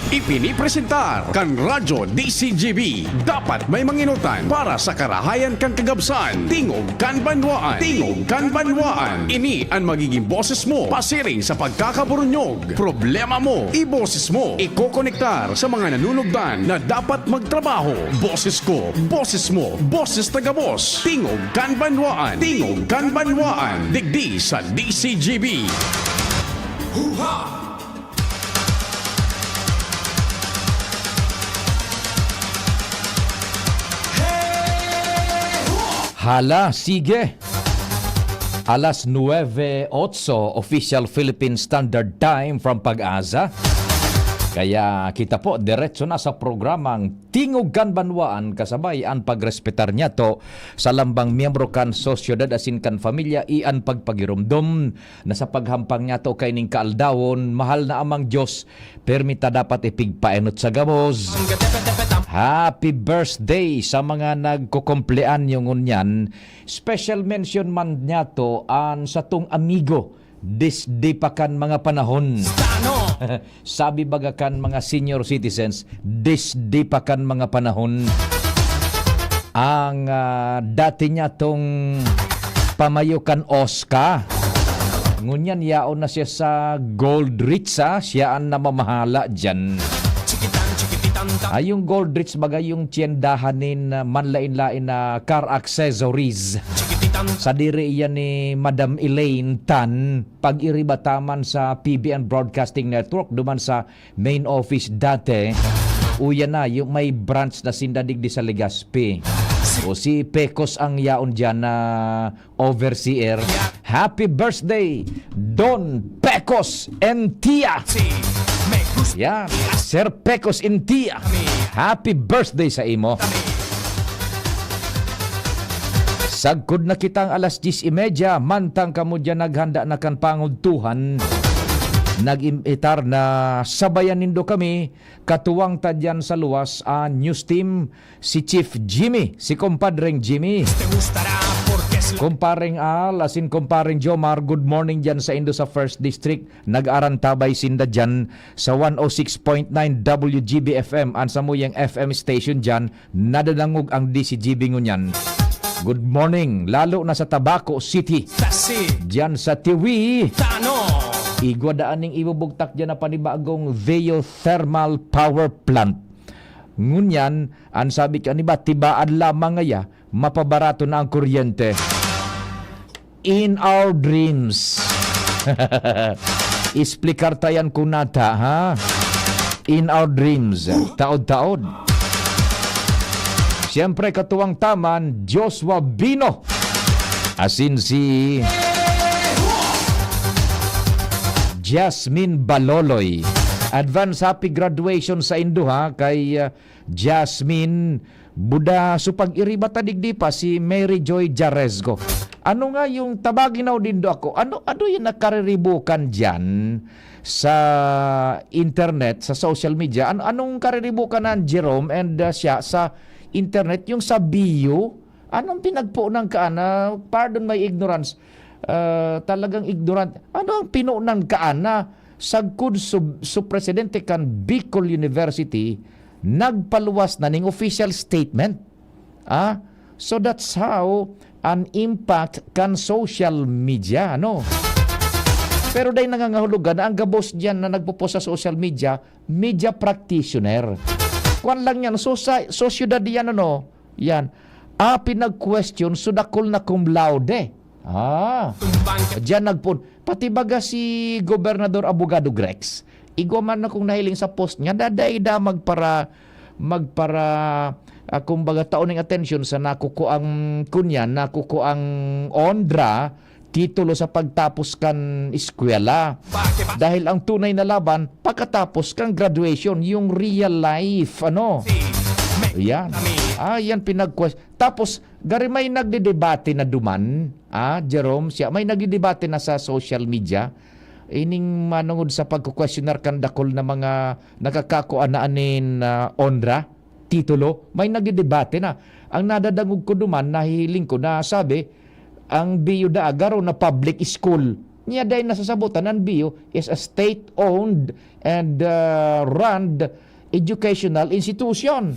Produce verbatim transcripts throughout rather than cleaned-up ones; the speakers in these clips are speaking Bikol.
Ipinipresentar kan Radyo D C G B. Dapat may manginutan para sa karahayan kan kagabsan. Tingog kan Banwaan. Tingog kan Banwaan. Ini an magiging boses mo pasiring sa pagkakaburunyog. Problema mo, iboses mo. Ikokonektar sa mga nanunugdan na dapat magtrabaho. Boses ko, boses mo, boses ta gabos. Tingog kan Banwaan. Tingog kan Banwaan. Digdi sa D C G B. Huha! Hala, sige. Alas nuebe otso, Official Philippine Standard Time from Pag-asa. Kaya kita po, diretso na sa programang Tingog kan Banwaan, kasabay an pagrespetar niyato sa lambang miyembro kan sosyedad asin kan pamilya, iyan pagpagiromdom na sa paghampang niyato kaining kaaldawon, mahal na Amang Diyos, permi ta dapat ipigpaenot sa gabos. Happy birthday sa mga nagkukumpleanyo ngunyan. Special mention man niyato an satong amigo, disdi pa kan mga panahon. Sabi baga kan mga senior citizens, disdi pa kan mga panahon. Ang, ah, dati niyatong pamayo kan Oscar. Ngunyan, yaon na siya sa Gold Reach, ah. Siya an namamahala diyan. Ah, yung Gold Reach, baga yung tiyendahan nin, ah, manlain-lain na car accessories. Sadiri iyan ni Madam Elaine Tan, pag-iriba ta man sa P B N Broadcasting Network, duman sa main office dati. Uya na, yung may branch na sinda digdi sa Legazpi. O si Pecos ang yaon diyan na overseer. Happy birthday, Don Pecos Entia! Yan, Sir Pecos Entia! Happy birthday sa imo! Sagkod na kitang alas diyes y media, mantang kamo diyan naghanda na kan pangudtuhan, nag-imbitar na sabayan nindo kami, katuwang ta diyan sa luwas an news team, si Chief Jimmy, si Compadreng Jimmy, Compareng Al, asin Compareng Jomar, good morning diyan sa indo sa First District. Nag-arantabay sinda diyan sa one oh six point nine W G B F M, an samuyang F M station diyan, nadadangog ang D C G B ngunyan. Good morning, lalo na sa Tabaco City. Diyan sa Tiwi. Igwa daan ning ibubugtak diyan na panibagong geothermal power plant. Ngunyan, an sabi kan iba, tibaan lamang ngaya, mapabarato na ang kuryente. In our dreams. Explicar ta yan kunata, ha? In our dreams. Taod-taod. Siyempre, katuwang ta man, Joshua Bino. Asin si Jasmine Baloloy. Advance happy graduation sa indo, ha, kay, uh, Jasmine Buda. So, pag-iriba ta digdi pa si Mary Joy Jaresgo. Ano nga yung tabagin na dindo ako? Ano, ano yung nakariribukan diyan sa internet, sa social media? Ano, anong kariribukan na Jerome and, uh, siya sa internet? Yung sa bio? Anong pinagpunan ka na? Pardon my ignorance. Ah, talagang ignorant. Ano ang pinunan ka na? Sagkod su, su presidente kan Bicol University, nagpaluwas na ning official statement. Ah? So that's how an impact kan social media, no? Pero dahil nangangahulugan na ang gabos diyan na nagpo-post sa social media, media practitioner. Kwan lang yan, so sa sosyedad yan, ano, yan. Ah, pinag-question, so dakul na cum laude. Ah, diyan nagpun-, pati baga si Gobernador Abogado Grex, igwa man akong nahiling sa post niya, dadaida magpara-, magpara-, ah, kumbaga, tao ning atensyon sa nakukuang kunyan, nakukuang ondra, titulo sa pagtapos kan eskwela. Dahil ang tunay na laban, pagkatapos kan graduation, yung real life, ano? Yan. Ah, yan pinag-, tapos, gari may nagdedebate na duman, ah, Jerome, siya, may nagdedebate na sa social media. Ining manungod sa pagkukwestiyonar kan dakul na mga nakakakua na anin, ah, onra, titulo, may nagdedebate na. Ang nadadangog ko duman, nahihiling ko na sabi, ang bio daa garo na public school. Niya dai nasasabotan, an B U is a state-owned and, uh, run educational institution.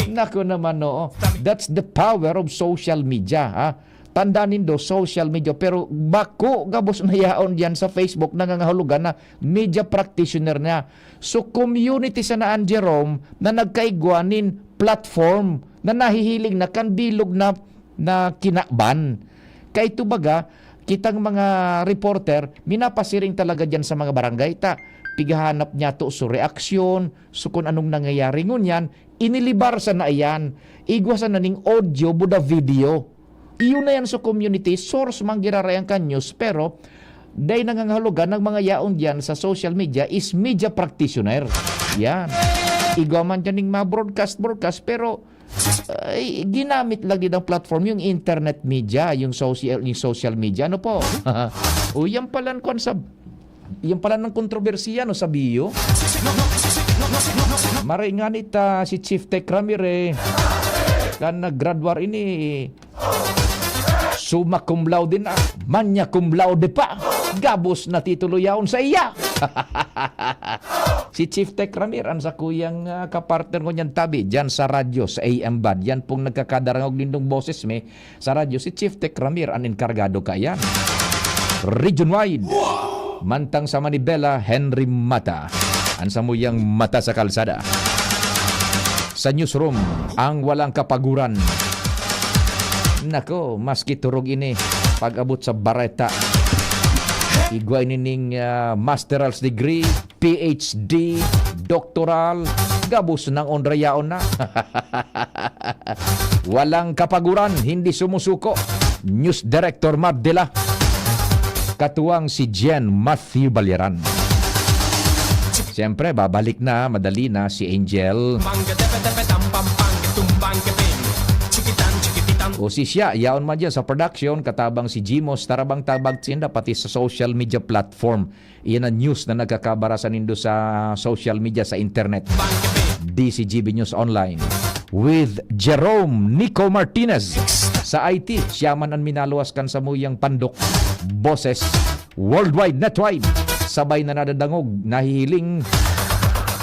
Nako naman, oo. That's the power of social media, ha? Tandaan nindo, social media, pero bako gabos na yaon diyan sa Facebook, nangangahulugan na media practitioner na. So, community sana an Jerome na nagkaigwa nin platform na nahihiling na kan bilog na, na kinaban. Kay ito baga, kitang mga reporter, minapasiring talaga diyan sa mga barangay ta. Pighahanap niya to, so reaksyon, so kung anong nangyayari. Ngunyan, inilibar sana iyan. Igwa sana ning audio, buda video. Iyo na yan sa community, source man giraray ang kan news, pero dai nangangahulugan ng mga yaon diyan sa social media is media practitioner. Yan. Igwa man dyan ning mga broadcast, broadcast, pero, ay, ginamit lang din ang platform, yung internet media, yung social, yung social media. Ano po? O, yan pala ang kwan sa, yan pala ng kontrobersiya, no, sa B U. Maray nga nita, si Chief Tech Ramir, eh, kan nag-graduar ini, summa cum laude na, magna cum laude pa. Gabos na titulo yaon sa iya. Si Chief Tech Ramir, ang sakuyang, ah, kapartner ko niyan tabi, diyan sa radyo, sa A M band. Yan pong nagkakadarangog nindong boses mi sa radyo. Si Chief Tech Ramir, ang enkargado kaiyan. Region wide. Mantang sa Manibela, Henry Mata. Ang samuyang mata sa kalsada. Sa newsroom, ang walang kapaguran. Nako, maski turog ini, pag-abot sa bareta, igwa ini ning, ah, master's degree, P H D, doctoral, gabos nang onrayaon na. Walang kapaguran, hindi sumusuko. News Director Mardela, katuwang si Jen Matthew Balyaran. Siyempre, babalik na, madali na, si Angel. O si siya, yaon man dyan sa production, katabang si Jimos, tarabang-tabag sinda, pati sa social media platform. Iyan ang news na nagkakabarasan nindo sa social media, sa internet. D C G B News Online with Jerome Nico Martinez. Sa I T, siya man ang minaluwas kan samuyang pandok. Boses worldwide, netwide. Sabay na nadadangog, nahihiling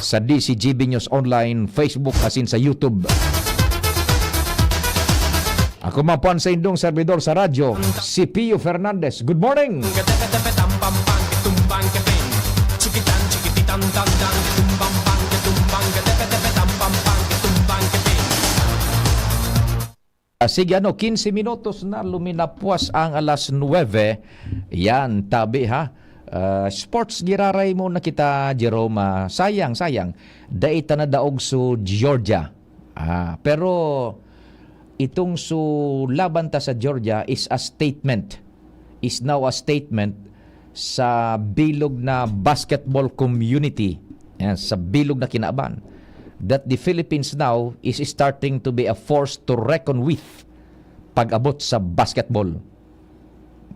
sa D C G B News Online, Facebook, asin sa YouTube. Ako man po ang saindong servidor sa radyo, si Pio Fernandez. Good morning! Ah, sige, ano, quince minutos na luminapwas ang alas nuwebe. Yan, tabi ha. Ah, sports giraray muna kita, Jerome. Ah, sayang, sayang. Dai ta nadaog so Georgia. Ah, pero itong so laban ta sa Georgia is a statement, is now a statement sa bilog na basketball community, yan, sa bilog na kinaban, that the Philippines now is starting to be a force to reckon with pag-abot sa basketball.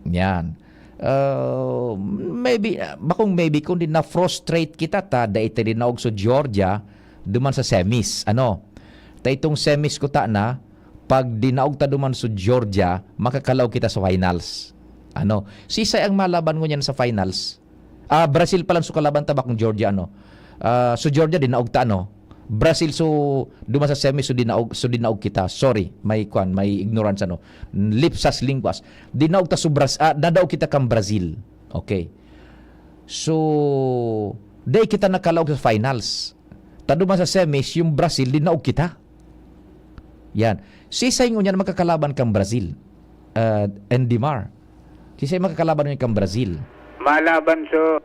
Yan. Uh, maybe, uh, bakong maybe, kundi na-frustrate kita ta, dai ta dinaog sa Georgia, duman sa semis. Ano? Ta itong semis ko ta na, pag dinaog ta duman sa Georgia, makakalaog kita sa finals. Ano? Sisay ang malaban ngunyan sa finals? Ah, Brazil pa lang so kalaban ta, bakong Georgia, ano? Ah, so Georgia, dinaog ta, ano? Brazil, so, duman sa semi, so dinaog, so dinaog kita. Sorry, may kwan, may ignorance, ano? Lipsas linguas. Dinaog ta so Bras-, ah, nadaog kita kan Brazil. Okay. So, dai kita nakalaog sa finals. Ta duman sa semis, yung Brazil, dinaog kita. Yan. Sisay ngunyan makakalaban kan Brazil? Ah, Endimar. Sisay makakalaban ngunyan kan Brazil? Malaban so,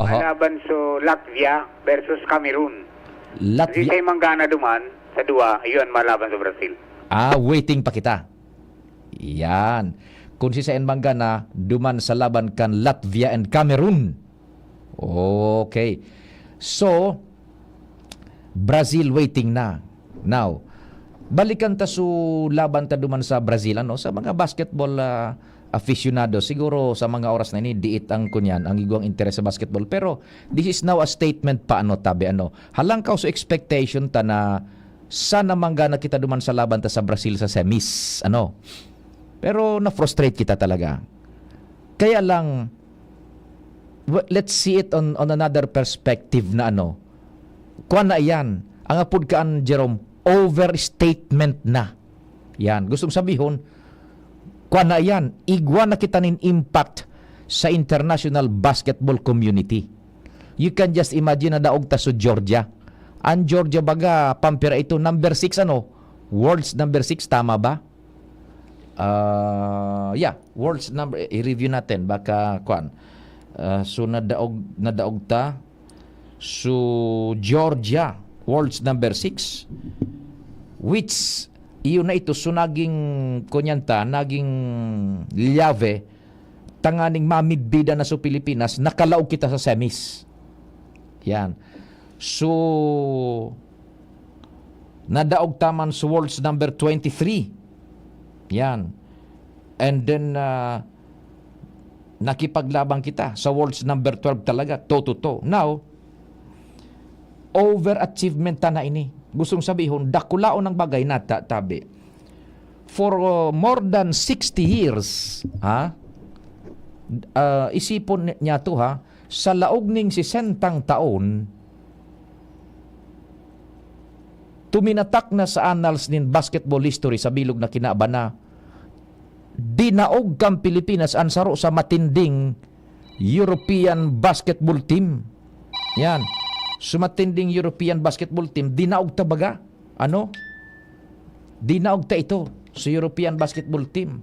Aha. malaban so Latvia versus Cameroon. Latvia. Sisay manggana duman sa duwa, yun, malaban sa Brazil. Ah, waiting pa kita. Yan. Kung sisay manggana duman sa laban kan Latvia and Cameroon. Okay. So, Brazil waiting na. Now, balikan ta so laban ta duman sa Brazil, ano, sa mga basketball, ah, aficionado, siguro sa mga oras na ini, diit ang kunyan, ang igwang interes sa basketball. Pero, this is now a statement pa, ano, tabi, ano. Halangkaw so expectation ta na sana manggana kita duman sa laban ta sa Brazil sa semis, ano. Pero na-frustrate kita talaga. Kaya lang, w-, let's see it on, on another perspective na ano. Kuwan na iyan. Ang apod kaan, Jerome, overstatement na. Yan. Gustong sabihon, kuwan na iyan. Igwa na kita nin impact sa international basketball community. You can just imagine na daog ta sa Georgia. Ang Georgia baga, pampira ito, number six ano? World's number six, tama ba? Ah, yeah, world's number, i-review natin. Baka, kuwan. Ah, so, nadaog, nadaog ta. So, Georgia, world's number six. Which, iyon na ito. So, naging, kunyan ta, naging llave, tanganing mamidbida na sa Pilipinas, nakalaog kita sa semis. Yan. So, nadaog ta man sa world's number twenty-three. Yan. And then, ah, nakipaglaban kita sa world's number twelve talaga, toe to toe. Now, overachievement ta na ini. Gustong sabihon, dakulaon ang bagay na ta-, tabi. For, uh, more than sixty years, ha? Ah, isipon ni-, niya to, ha? Sa laog ning sesentang taon, tuminatak na sa annals nin basketball history sa bilog na kinaban na dinaog kan Pilipinas an saro sa matinding European basketball team. Yan. Sa matinding European basketball team, dinaog ta baga. Ano? Dinaog ta ito sa European basketball team.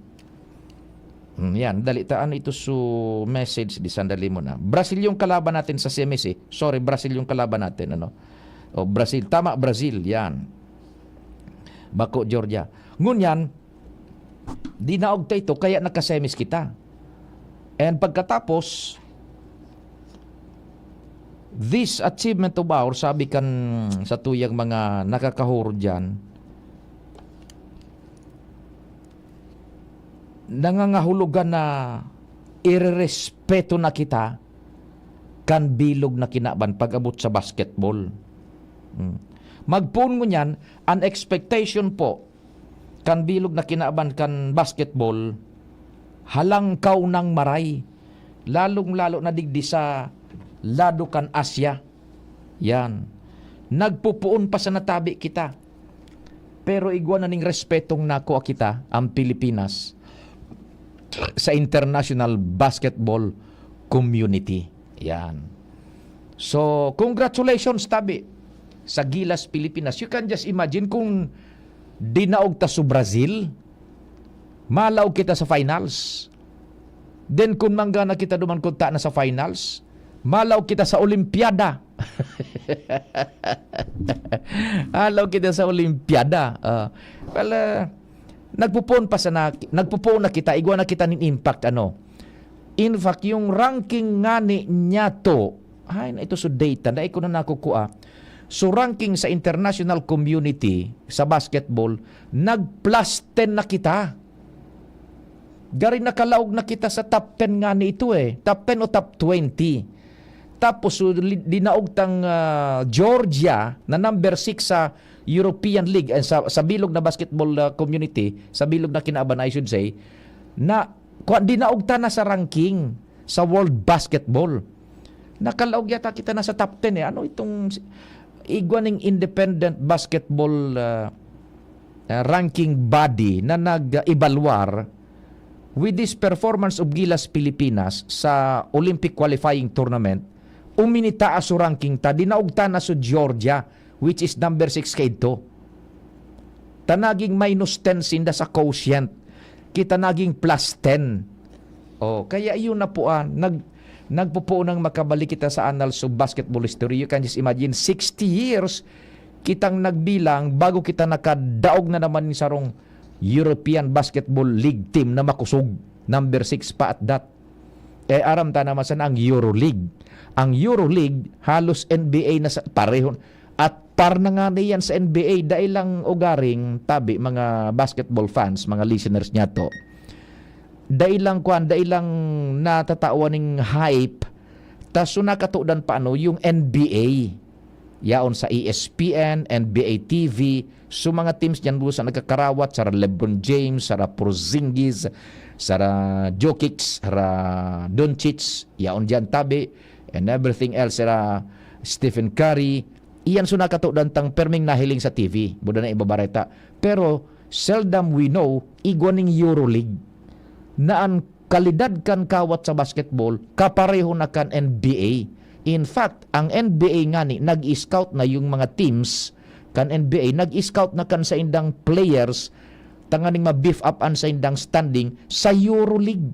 Hmm, yan. Dali ta. Ano ito su message? Di sandali mo na. Brazil yung kalaban natin sa semis eh. Sorry, Brazil yung kalaban natin. Ano? O, Brazil. Tama, Brazil. Yan. Bako, Georgia. Ngunyan, dinaog ta ito, kaya nakasemis kita. And pagkatapos, this achievement of ours, sabi kan sa tuyang mga nakakahuro dyan, nangangahulugan na irerespeto na kita kan bilog na kinaban pag-abot sa basketball. Hmm. Magpoon ngunyan, an expectation po kan bilog na kinaban kan basketball, halangkaw nang maray, lalong-lalo na digdi sa lado kan Asia. Yan. Nagpopoon pa sana tabi kita. Pero igwa na ning respetong nakua kita, ang Pilipinas, sa international basketball community. Yan. So, congratulations, tabi, sa Gilas Pilipinas. You can just imagine kung dinaog ta sa Brazil, malaog kita sa finals. Then, kung manggana kita duman kung ta na sa finals, malaog kita sa Olimpiada. Malaog kita sa Olimpiada. Ah, well, ah, nagpupuon pa sana, nagpupuon na kita, igwa na kita nin impact, ano. In fact, yung ranking ngani niyato, ay, na ito sa data, dai ko na nakukua. So, ranking sa international community sa basketball, nag-plus ten na kita. Gari nakalaog na kita sa top ten ngani ito eh. Top ten o top twenty. Tapos, so, li-, dinaog tang, ah, Georgia na number six sa European League, eh, sa, sa bilog na basketball, ah, community, sa bilog na kinaban, I should say, na, kwa-, dinaog ta na sa ranking sa World Basketball. Nakalaog yata kita na sa top ten eh. Ano itong s-, igwa ning independent basketball, ah, ah, ranking body na nag-ebalwar with this performance of Gilas Pilipinas sa Olympic Qualifying Tournament, uminitaas so ranking ta, dinaog ta na so Georgia, which is number six kaidto. Ta naging minus ten sinda sa quotient. Kita naging plus ten. Oh, kaya yun na po, ah, nag-, nagpupuon nang makabalik kita sa annals of basketball history. You can just imagine, sixty years kitang nagbilang bago kita nakadaog na naman nin sarong European Basketball League team na makusog. Number six pa at that. Eh, aram ta naman sana ang Euroleague. Ang Euroleague, halos N B A na sa, pareho. At par na nga niyan sa N B A, dai lang ugaring tabi, mga basketball fans, mga listeners niyato. Dai lang, kwan, dai lang natatawan ning hype. Tas so nakatudan pa, ano, yung N B A. yaon sa E S P N, N B A T V. So, mga teams diyan, busa nagkakarawat, sara LeBron James, sara Porzingis, sara Jokic, sara Doncic, yaon diyan tabi, and everything else, sara Stephen Curry. Iyan so nakatodan tang perming nahiling sa T V, buda na ibabareta. Pero, seldom we know, igwa ning EuroLeague na an kalidad kan kawat sa basketball kapareho na kan N B A. In fact, ang N B A ngani nag-scout na yung mga teams kan N B A, nag-scout na kan saindang players tanganing ma-beef up an saindang standing sa EuroLeague.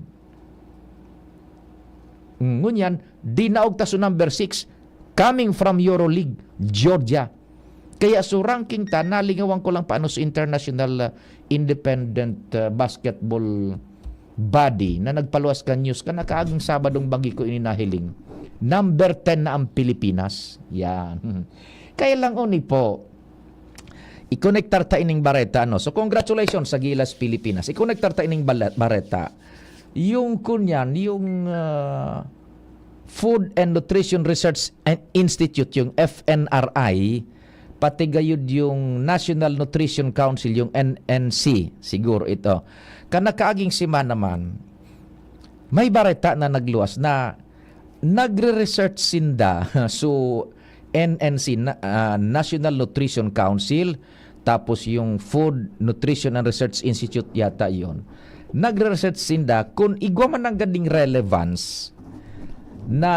Mm, ngunyan, dinaog ta sa number six, coming from EuroLeague, Georgia. Kaya sa ranking ta, nalingawan ko lang paano sa international, ah, independent, ah, basketball body na nagpaluwas kan news kan nakaaging Sabadong banggi ko ini nahiling. Number ten na ang Pilipinas. Yan. Kaya lang uni po, ikonektar ta ining bareta, ano? So, congratulations sa Gilas Pilipinas. Ikonektar ta ining bala-, bareta. Yung kunyan, yung, ah, Food and Nutrition Research Institute, yung F N R I, pati gayud yung National Nutrition Council, yung N N C, siguro ito. Kan nakaaging semana man, may bareta na nagluwas na nagre-research sinda. So, N N C, na, ah, National Nutrition Council, tapos yung Food, Nutrition and Research Institute yata yon. Nagre-research sinda kung igwa man ang gading relevance na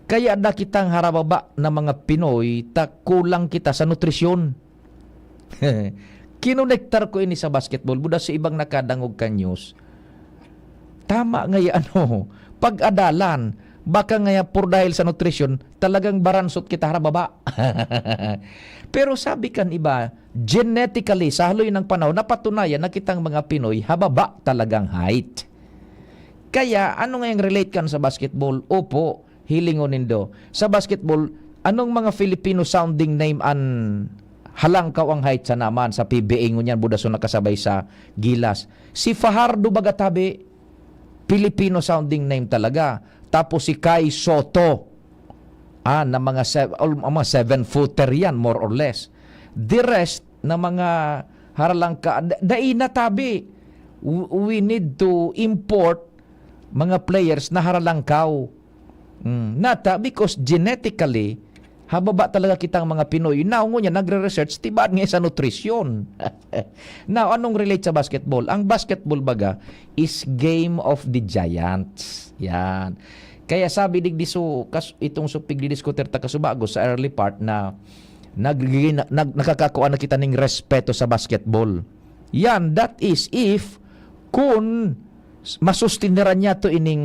kaya na kitang harababa na mga Pinoy ta kulang kita sa nutrisyon. Kinonektar ko ini sa basketball, buda sa ibang nakadangog kan news. Tama nga yan, ano, pag-adalan, baka nga yan, por dahil sa nutrisyon, talagang baransot kita harababa. Pero sabi kan iba, genetically, sa haloy ng panahon, napatunayan na kitang mga Pinoy, hababa talagang height. Kaya, ano nga yung relate kan sa basketball? Opo, hilingon nindo. Sa basketball, anong mga Filipino sounding name an halangkaw ang height sa naman? Sa P B A ngunyan, buda so nakasabay sa Gilas. Si Fajardo baga tabi, Filipino sounding name talaga. Tapos si Kai Soto, ah, na mga sev-, al-, mga seven-footer yan, more or less. The rest na mga haralangka, da-, dai na tabi. W-, we need to import mga players na haralangkaw. Mm, nata, because genetically, hababa talaga kitang mga Pinoy. Now, ngunyan, nagre-research, tibaad nga sa nutrisyon. Now, anong relate sa basketball? Ang basketball baga is game of the giants. Yan. Kaya sabi digdi so, kas-, itong so pigdidiskutir ta kasubago sa early part na nag-, nag-, nakakakuha na kita ning respeto sa basketball. Yan, that is if kun s-, masustineran niya to ining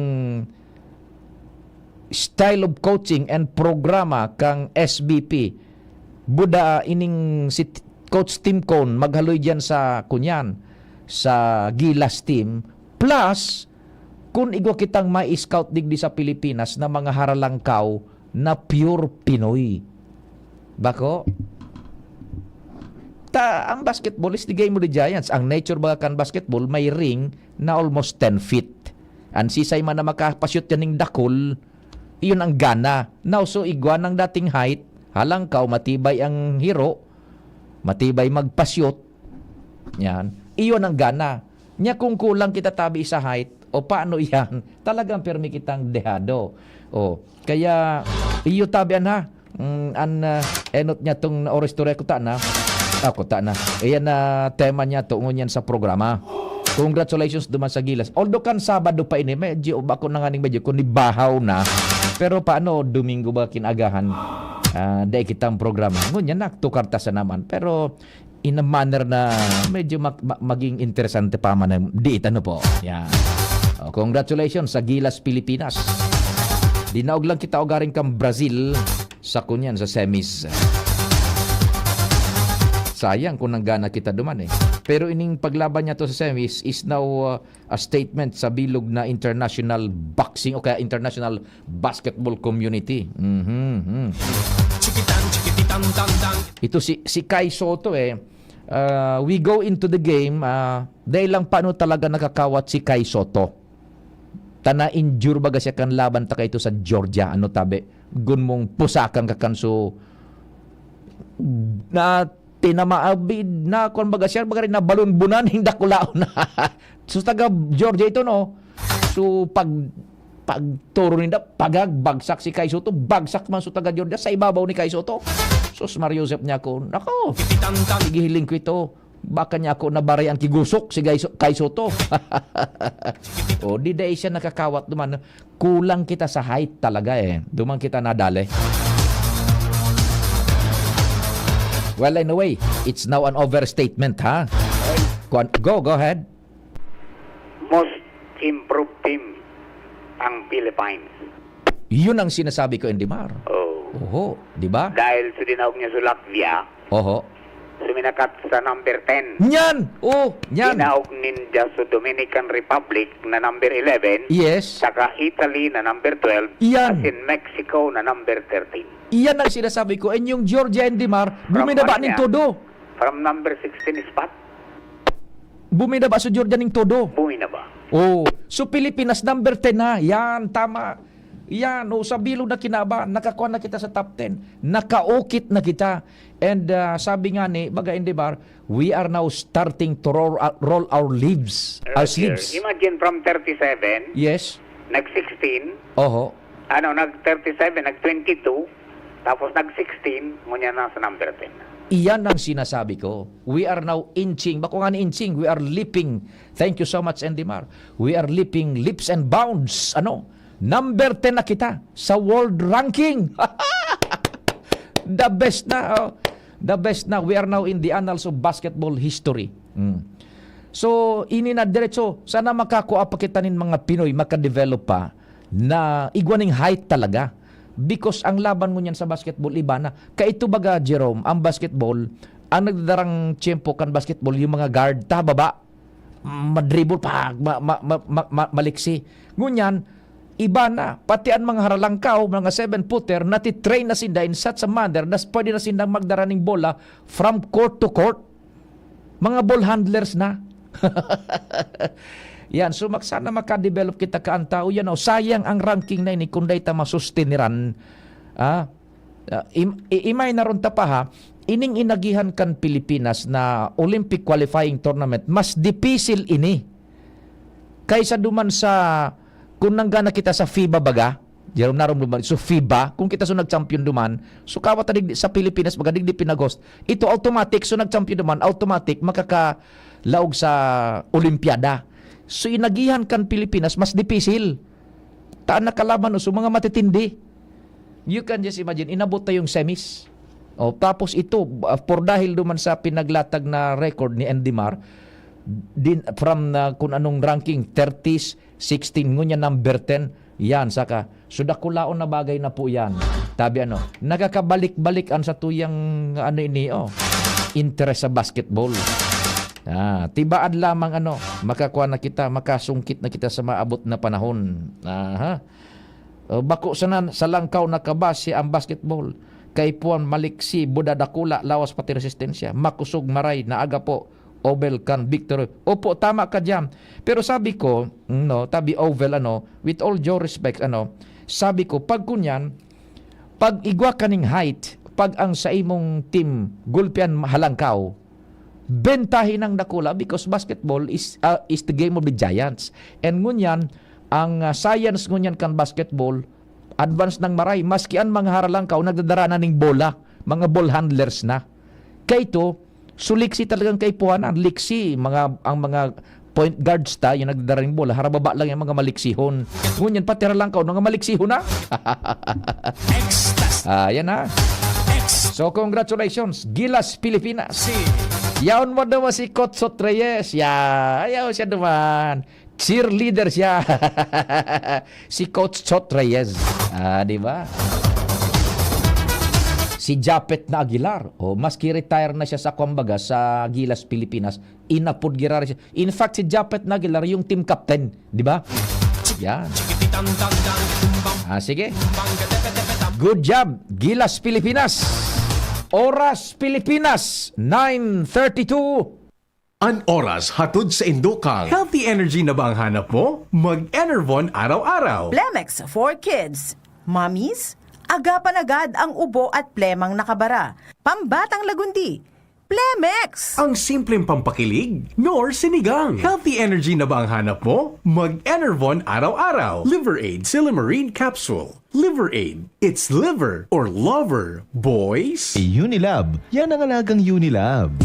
style of coaching and programa kang S B P. Buda ining si T-, Coach Tim Cone maghaloy diyan sa kunyan, sa Gilas team. Plus, kun igwa kitang mai-scout digdi sa Pilipinas na mga haralangkaw na pure Pinoy. Bako? Ta, ang basketball is the game of the giants. Ang nature baga kan basketball, may ring na almost ten feet. Ang sisay man na makapashoot yan ning dakul, iyon ang gana. Now, so igwa ng dating height, halangkaw, matibay ang hiro, matibay magpashoot. Yan. Iyon ang gana. Nya kung kulang kita tabi sa height, o paano yan? Talagang permi kitang dehado. O, kaya, iyo tabi, an, ha? Mm, an, ah, enot niya tong naoristorya ko ta na. Ako ta na. Iyan na tema niya to ngunyan sa programa. Congratulations duman sa Gilas. Although kan Sabado pa ini, medyo bako na nga ning medyo kung nibahaw na. Pero paano Domingo ba kinagahan? Ah, dai kitang programa. Ngunyan na, tukar ta sa naman. Pero in a manner na medyo mag-, ma-, maging interesante pa man ang diit, ano po. Yan. O, congratulations sa Gilas Pilipinas. Dinaog lang kita ugaring kang Brazil sa kunyan, sa semis. Sayang kung nanggana kita duman eh. Pero ining paglaban niya to sa semis is now, uh, a statement sa bilog na international boxing o kaya international basketball community. Mhm, mhm. Chikitan, chikititan, tan, tan. Ito si, si Kai Soto eh. Uh, we go into the game, uh, dahil lang paano talaga nakakawat si Kai Soto. Tana injure baga siya kan laban ta kaito sa Georgia. Ano tabi? gun mong pusakan ka kan so na tinama, abi, na kuwan baga siya, baga rin nabalunbunan, hindi dakulaon na. So, taga Georgia ito, no? So, pag, pagturo ninda, pagag, bagsak si Kai Soto, bagsak man so taga Georgia sa ibabaw ni Kai Soto. Sus, Mario Joseph niya ako, nako, igihiling ko ito. Baka niya ako nabari ang kigusok si Kai So-, Kai Soto. O, di dai siya nakakawat duman. Kulang kita sa height talaga eh. Duman kita nadali. Well, anyway, it's now an overstatement, ha? Kuwan, go, go ahead. Most improved team ang Philippines. Yun ang sinasabi ko, Endimar. Oh. Oho, di ba? Dahil sa dinaog niya sa Latvia, Oho. suminakat sa number ten. Nyan! Oh, nyan! Dinaog ninda sa Dominican Republic na number eleven, Yes. saka Italy na number twelve, Iyan. As in Mexico na number thirteen. Iyan ang sinasabi ko. And yung Georgia, Endimar, buminaba From ning ano todo. From number sixteen spot, Buminaba sa Georgia ning todo. Buminaba. Oh, so Pilipinas number ten na. Yan, tama. Yan, oh, sa bilog na kinaba, nakakuha na kita sa top ten. Nakaukit na kita. And ah, sabi nga ni, baga, Endimar, we are now starting to roll, roll our leaves, our Roger, sleeves. Imagine from thirty-seven, Yes. nag-sixteen, Oho. ano, nag-thirty-seven, nag-twenty-two, tapos nag-sixteen, ngunyan na sa number ten. Iyan ang sinasabi ko. We are now inching. Bako nga ni inching, we are leaping. Thank you so much, Endimar. We are leaping leaps and bounds. Ano? Number ten na kita sa world ranking. The best na. Oh. The best na. We are now in the annals of basketball history. Mm. So, ini na diretso. Sana makakua pa kita nin mga Pinoy, makadevelop pa na igwa ning height talaga. Because ang laban ngunyan sa basketball, iba na. Kaito baga, Jerome, ang basketball, ang nagdadarang tiyempo kan basketball, yung mga guard, ta baba, madribble pa, ma, ma, ma, ma, ma, maliksi. Ngunyan, iba na. Pati ang mga haralangkaw, mga seven-footer, natitrain na sinda in such a manner na pwede na sindang magdara ning bola from court to court. Mga ball handlers na. Yan, so mak sana makadevelop kita kaan tao yan. Oh. Sayang ang ranking na ini kung dai ta masustiniran. Ah, ah, im- i- imay na ron ta pa ha, ining inagihan kan Pilipinas na Olympic qualifying tournament, mas dipisil ini kaysa duman sa kung nanggana kita sa FIBA baga. Jerome, narom duman. So, FIBA, kung kita so nag-champion duman, so kawat na digdi, sa Pilipinas, baga digdi pinag-host. Ito, automatic, so nag-champion duman, automatic, makakalaog sa Olimpiada. So, inagihan kan Pilipinas, mas dipisil. Taan na kalaban, so mga matitindi. You can just imagine, inabot ta yung semis. Oh, tapos ito, uh, por dahil duman sa pinaglatag na record ni Endimar, din, from uh, kung anong ranking, thirties, sixteen, ngunya number ten, yan, saka, so dakulaon na bagay na po yan. Tabi ano, nagkakabalik-balik ang sa tuyang, ano ini, oh, interest sa basketball. Ah, tibaad lamang ano, makakuha na kita, makasungkit na kita sa maabot na panahon. Aha. O, bako sana sa langkaw nakabase ang basketball. Kay puan maliksi, buda dakula, lawas pati resistensya. Makusog maray, naaga po. Obel kan victory. Opo, tama ka diyan. Pero sabi ko, no, tabi Ovel, ano, with all due respect, ano, sabi ko, pag kunyan, pag igwa kaning height, pag ang sa imong team gulpian halangkaw, bentahin ang dakula because basketball is uh, is the game of the giants. And ngunyan, ang uh, science ngunyan kan basketball, advance nang maray. Maski ang mga haralangkaw, nagdadara na ning bola, mga ball handlers na. Kaya ito, so liksi talagang kaipuhanan. Liksi, mga, ang mga point guards ta, yung nagdadara ning bola, harababa lang yung mga maliksihon. Ngunyan, pati haralangkaw, mga maliksihon na. Extas. Ah, yan na. Ex. So, congratulations, Gilas, Pilipinas. Si. Yaon mo naman si Coach Sot Reyes. Ya, ayaw siya naman. Cheerleader siya. Si Coach Chot Reyes. Ah, di ba? Si Japet na Aguilar. Oh, maski retire na siya sa, kumbaga, sa Gilas, Pilipinas, inapod girari siya. In fact, si Japet na Aguilar yung team captain, di ba? Yan. Chikititang tang tang tumbang Ah, sige. bang gatepe tepe tam. Good job, Gilas, Pilipinas. Oras, Pilipinas, nine thirty-two. An oras hatod sa indokang. Healthy energy na ba ang hanap mo? Mag-Enervon araw-araw. Blemex for kids, mommies, Agapan agad ang ubo at plemang nakabara. Pambatang lagundi, Plemex! Ang simpleng pampakilig, nor sinigang. Healthy energy na ba ang hanap mo? Mag-Enervon araw-araw. Liver Aid Silymarin Capsule. Liver Aid. It's liver or lover, boys. Unilab. Yan ang alagang Unilab.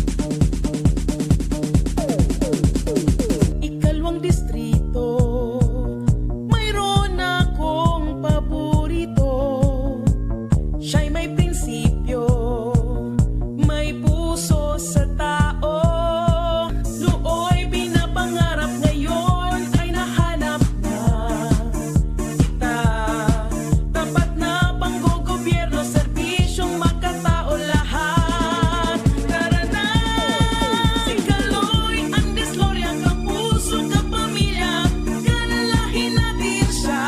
Ikalawang distrito, mayroon akong paborito. Siya'y may prinsipyo, may puso sa tao. Nooy pinapangarap, ngayon ay nahanap na. Kita, tapat na panggogobyerno, serbisyong makatao lahat. Tara na! Si Kaloy Andes Loria, kapuso, kapamilya, kalalahi natin siya.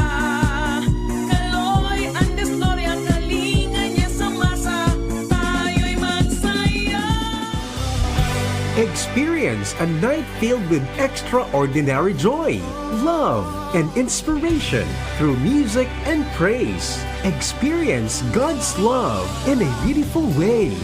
Kaloy Andes Loria, kalinga niya sa masa, tayo'y magsaya. Experience a night filled with extraordinary joy, love, and inspiration through music and praise. Experience God's love in a beautiful way.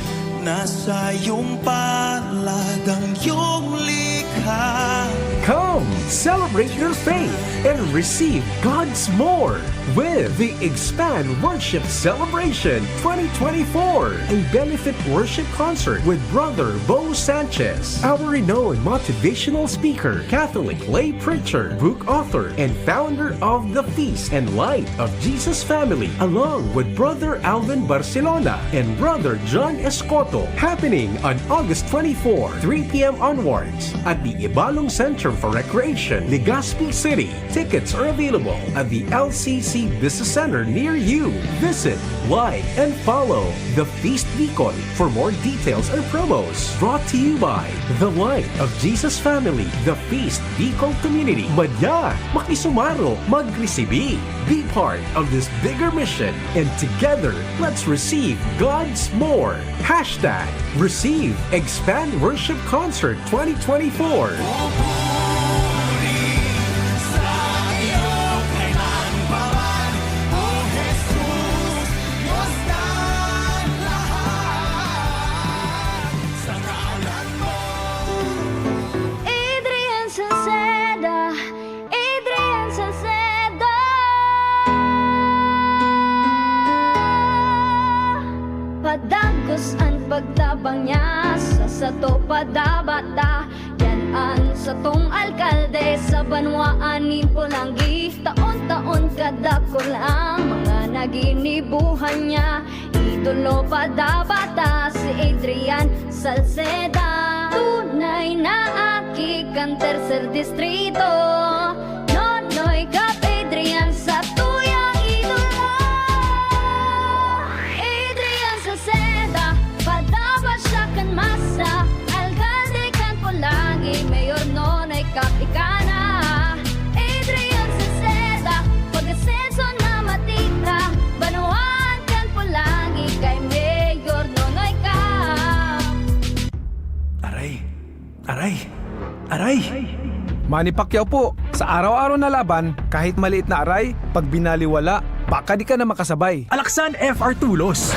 Nasa iyong palad ang iyong likha. Come, celebrate your faith and receive God's more with the Expand Worship Celebration twenty twenty-four, a benefit worship concert with Brother Bo Sanchez, our renowned motivational speaker, Catholic lay preacher, book author, and founder of the Feast and Light of Jesus Family, along with Brother Alvin Barcelona and Brother John Escoto, happening on August twenty-four, three p m onwards, at the Ibalong Center for Recreation, Legazpi City. Tickets are available at the L C C Business Center near you. Visit, like, and follow The Feast Bicol for more details and promos. Brought to you by The Light of Jesus Family, The Feast Bicol Community. Madya, makisumaro, magresibi. Be part of this bigger mission, and together, let's receive God's more. Hashtag Receive Expand Worship Concert twenty twenty-four. Pupuri sa iyo kailan pa man, O Jesus, Diyos ng lahat, sa ngalan mo. Adrian Salceda, Adrian Salceda. Padagos an pagtabang niya sa sato padabata. Yan an satong alkalde sa banwaan nin Polangui. Taon-taon kadakul ang mga naginibuhan niya. Idolo padabata si Adrian Salceda. Tunay na aki kan Tercer Distrito. Nonoy Cap Adrian, satuyang idolo. Adrian Salceda, padabata siya kan masa. Alkalde kan Polangui, Mayor Nonoy Cap ika na. Adrian Salceda, pag-asenso na matita, banwaan kan Polangui kay Mayor Nonoy Cap. Aray! Aray! Aray! Manny Pacquiao po, sa araw-araw na laban, kahit maliit na aray, pag binaliwala, baka di ka na makasabay. Alaksan F R Tulos.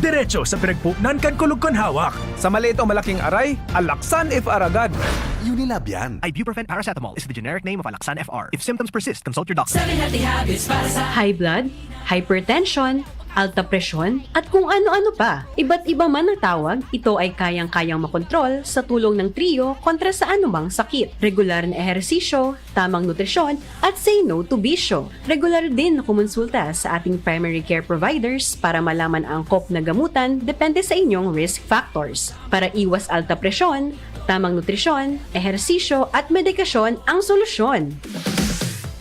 Diretso sa pinagpuknan kan kulog kan hawak. Sa maliit o malaking aray, Alaksan F R agad. Unilab yan. Ibuprofen paracetamol is the generic name of Alaksan F R. If symptoms persist, consult your doctor. Seven healthy habits para sa high blood, hypertension, alta presyon, at kung ano-ano pa. Iba't iba man ang tawag, ito ay kayang-kayang makontrol sa tulong ng Trio kontra sa anumang sakit. Regular na ehersisyo, tamang nutrisyon, at say no to bisyo. Regular din na kumonsulta sa ating primary care providers para malaman ang angkop na gamutan depende sa inyong risk factors. Para iwas alta presyon, tamang nutrisyon, ehersisyo at medikasyon ang solusyon.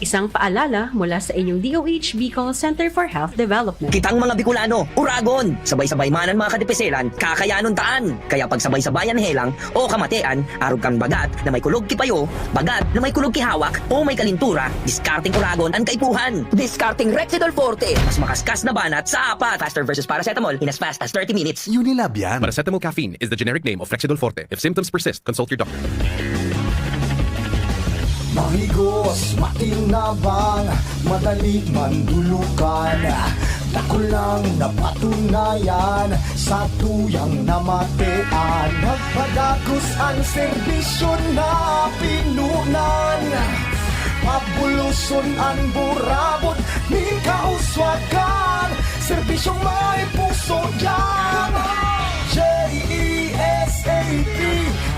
Isang paalala mula sa inyong D O H Bicol Center for Health Development. Kitang mga Bicolano, Uragon! Sabay-sabay man an mga kadipiselan, kakayanon taan! Kaya pagsabay-sabayan helang o kamatean, arog kan bagat na may kulog ki payo, bagat na may kulog ki hawak, o may kalintura, diskarteng Uragon an kaipuhan! Diskarteng Rexidol Forte! Mas makaskas na banat sa apat! Faster versus paracetamol in as fast as thirty minutes! Unilab yan! Paracetamol caffeine is the generic name of Rexidol Forte. If symptoms persist, consult your doctor. Mahigos, makinabang, madali mandulukan. Dakulang napatunayan sa tuyang namatean. Nagpadagos an serbisyo na pinunan. Pabuloson an burabod nin kauswagan. Serbisyong may puso yan. J E S A P,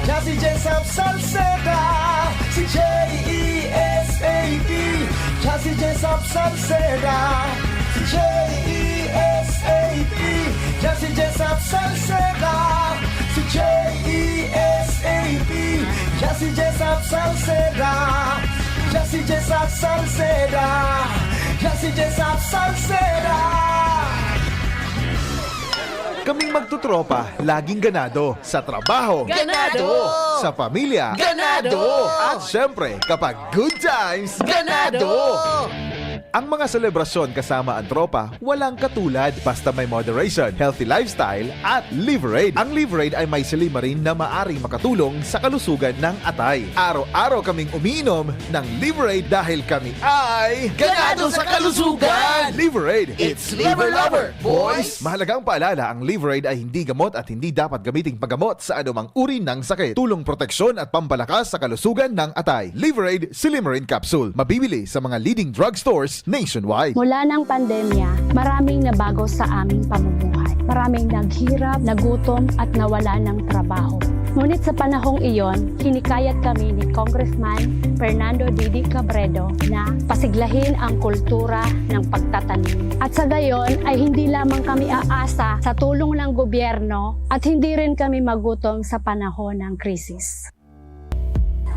yan si Jesap Salceda. Si J E S A P, yan si Jesap Salceda. Si J E S A P, yan si Jesap Salceda. Si J E S A P, yan si Jesap Salceda. Yan si Jesap Salceda. Yan si Jesap Salceda. Kaming magtutropa, laging ganado. Sa trabaho, Ganado! Sa pamilya, Ganado! At syempre, kapag good times, Ganado! Ang mga selebrasyon kasama ang tropa, walang katulad basta may moderation, healthy lifestyle, at Liverade. Ang Liverade ay may silimarin na maaring makatulong sa kalusugan ng atay. Araw-araw kaming umiinom ng Liverade dahil kami ay Ganado sa kalusugan! Liverade! It's Liver Lover, boys! Mahalagang paalala, ang Liverade ay hindi gamot at hindi dapat gamiting panggamot sa anumang uri ng sakit. Tulong proteksyon at pampalakas sa kalusugan ng atay. Liverade Silimarin Capsule. Mabibili sa mga leading drugstores nationwide. Mula ng pandemya, maraming nabago sa aming pamumuhay. Maraming naghirap, nagutom at nawala ng trabaho. Ngunit sa panahong iyon, hinikayat kami ni Congressman Fernando Didi Cabredo na pasiglahin ang kultura ng pagtatanim. At sa gayon ay hindi lamang kami aasa sa tulong ng gobyerno at hindi rin kami magutom sa panahon ng krisis.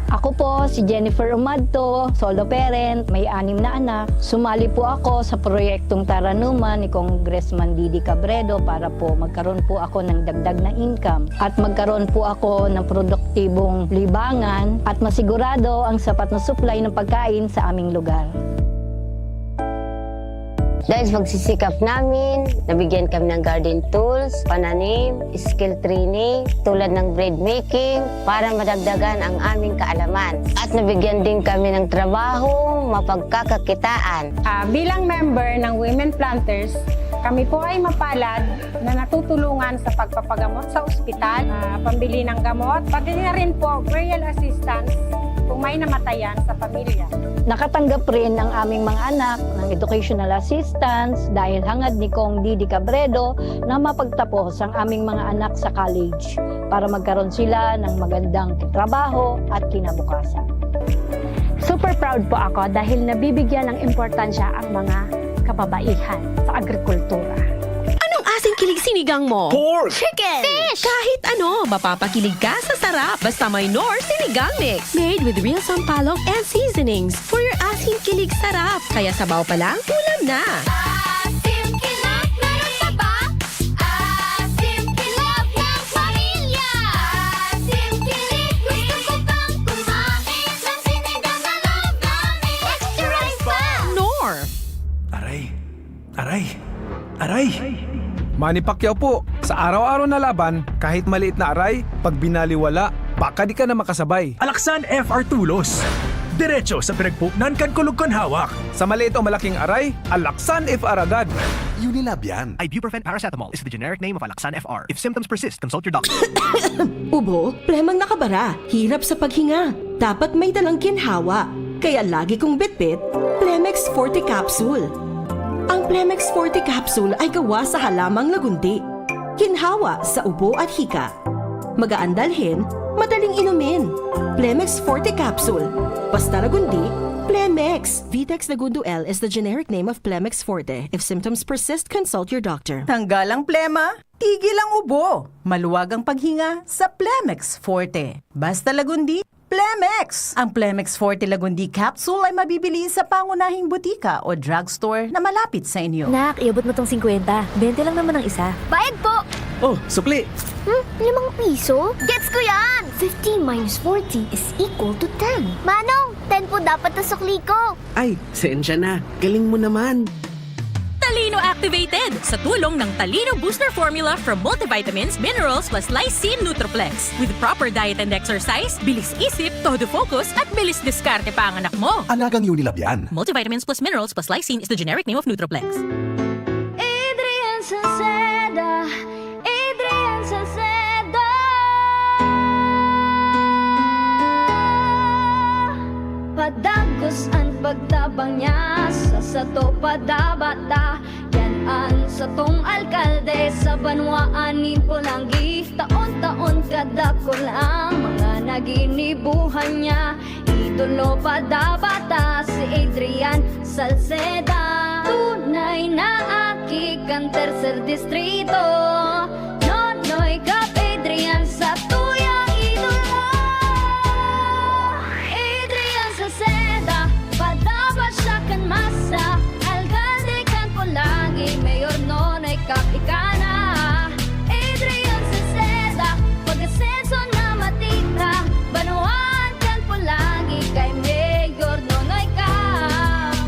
Ako po si Jennifer Umadto, solo parent, may anim na anak. Sumali po ako sa proyektong Taranuman ni Congressman Didi Cabredo para po magkaroon po ako ng dagdag na income at magkaroon po ako ng produktibong libangan at masigurado ang sapat na supply ng pagkain sa aming lugar. Dahil sa pagsisikap namin, nabigyan kami ng garden tools, pananim, skill training, tulad ng bread making, para madagdagan ang aming kaalaman. At nabigyan din kami ng trabaho, mapagkakakitaan. Ah, bilang member ng Women Planters, kami po ay mapalad na natutulungan sa pagpapagamot sa ospital, ah, pambili ng gamot, pati na rin po burial assistance kung may namatayan sa pamilya. Nakatanggap rin ang aming mga anak ng educational assistance dahil hangad ni Cong Didi Cabredo na mapagtapos ang aming mga anak sa college para magkaroon sila ng magandang trabaho at kinabukasan. Super proud po ako dahil nabibigyan ng importansya ang mga kababaihan sa agrikultura. Anong asing kilig sinigang mo? Pork! Chicken! Fish! Kahit ano, mapapakilig ka sa sarap. Basta may Knorr Sinigang Mix. Made with real sampalok and seasonings. For your asing kilig sarap. Kaya sabaw pa lang, ulam na. Asim Kilig, meron pa ba? Asim Kilig ng pamilya. Asim Kilig, gusto ko pang kumain ng sinigang na love namin. Extra rice pa! Knorr! Aray! Aray! Aray! Manny Pacquiao po, sa araw-araw na laban, kahit maliit na aray, pag binaliwala, baka di ka na makasabay. Alaksan F R Tulos. Diretso sa pinagpuknan kan kulog kan hawak. Sa maliit o malaking aray, Alaksan F R agad. Unilab yan. Ibuprofen paracetamol is the generic name of Alaksan F R. If symptoms persist, consult your doctor. Ubo, plemang nakabara, hirap sa paghinga. Dapat may dalang ginhawa. Kaya lagi kong bitbit, Plemex Forte Capsule. Ang Plemex Forte Capsule ay gawa sa halamang lagundi. Ginhawa sa ubo at hika. Magaan dalhin, madaling inumin. Plemex Forte Capsule. Basta lagundi, Plemex. Vitex Lagundo L is the generic name of Plemex Forte. If symptoms persist, consult your doctor. Tanggal ang plema, tigil ang ubo, maluwag ang paghinga sa Plemex Forte. Basta lagundi, Plemex! Ang Plemex Forte Lagundi Capsule ay mabibili sa pangunahing butika o drugstore na malapit sa inyo. Nak, iabot mo tong singkwenta. Bente lang naman ang isa. Bayad po! Oh, sukli! Hmm? Limang piso? Gets ko yan! Fifteen minus forty is equal to ten. Manong, ten po dapat ang sukli ko. Ay, sensya na. Galing mo naman. Talino Activated sa tulong ng Talino Booster Formula from Multivitamins, Minerals plus Lysine Nutriplex. With proper diet and exercise, bilis isip, todo focus, at bilis diskarte pa ang anak mo. Alagang Unilab yan. Multivitamins plus Minerals plus Lysine is the generic name of Nutriplex. Salceda, Adrian Salceda. Padagos an pagtabang niya sa sato padabata. Yan an satong alkalde sa banwaan nin Polangui. Taon-taon kadakul ang mga naginibuhan niya. Idolo padabata si Adrian Salceda. Tunay na aki kan tercer distrito. Nonoy Cap Adrian sa tuyang idolo. Adrian Salceda, padapat siya kan masa. Alkalde kan Polangui, Mayor Nonoy Cap ika na. Adrian Salceda, pag-asenso na matira. Banwaan kan Polangui kay Mayor Nonoy Cap.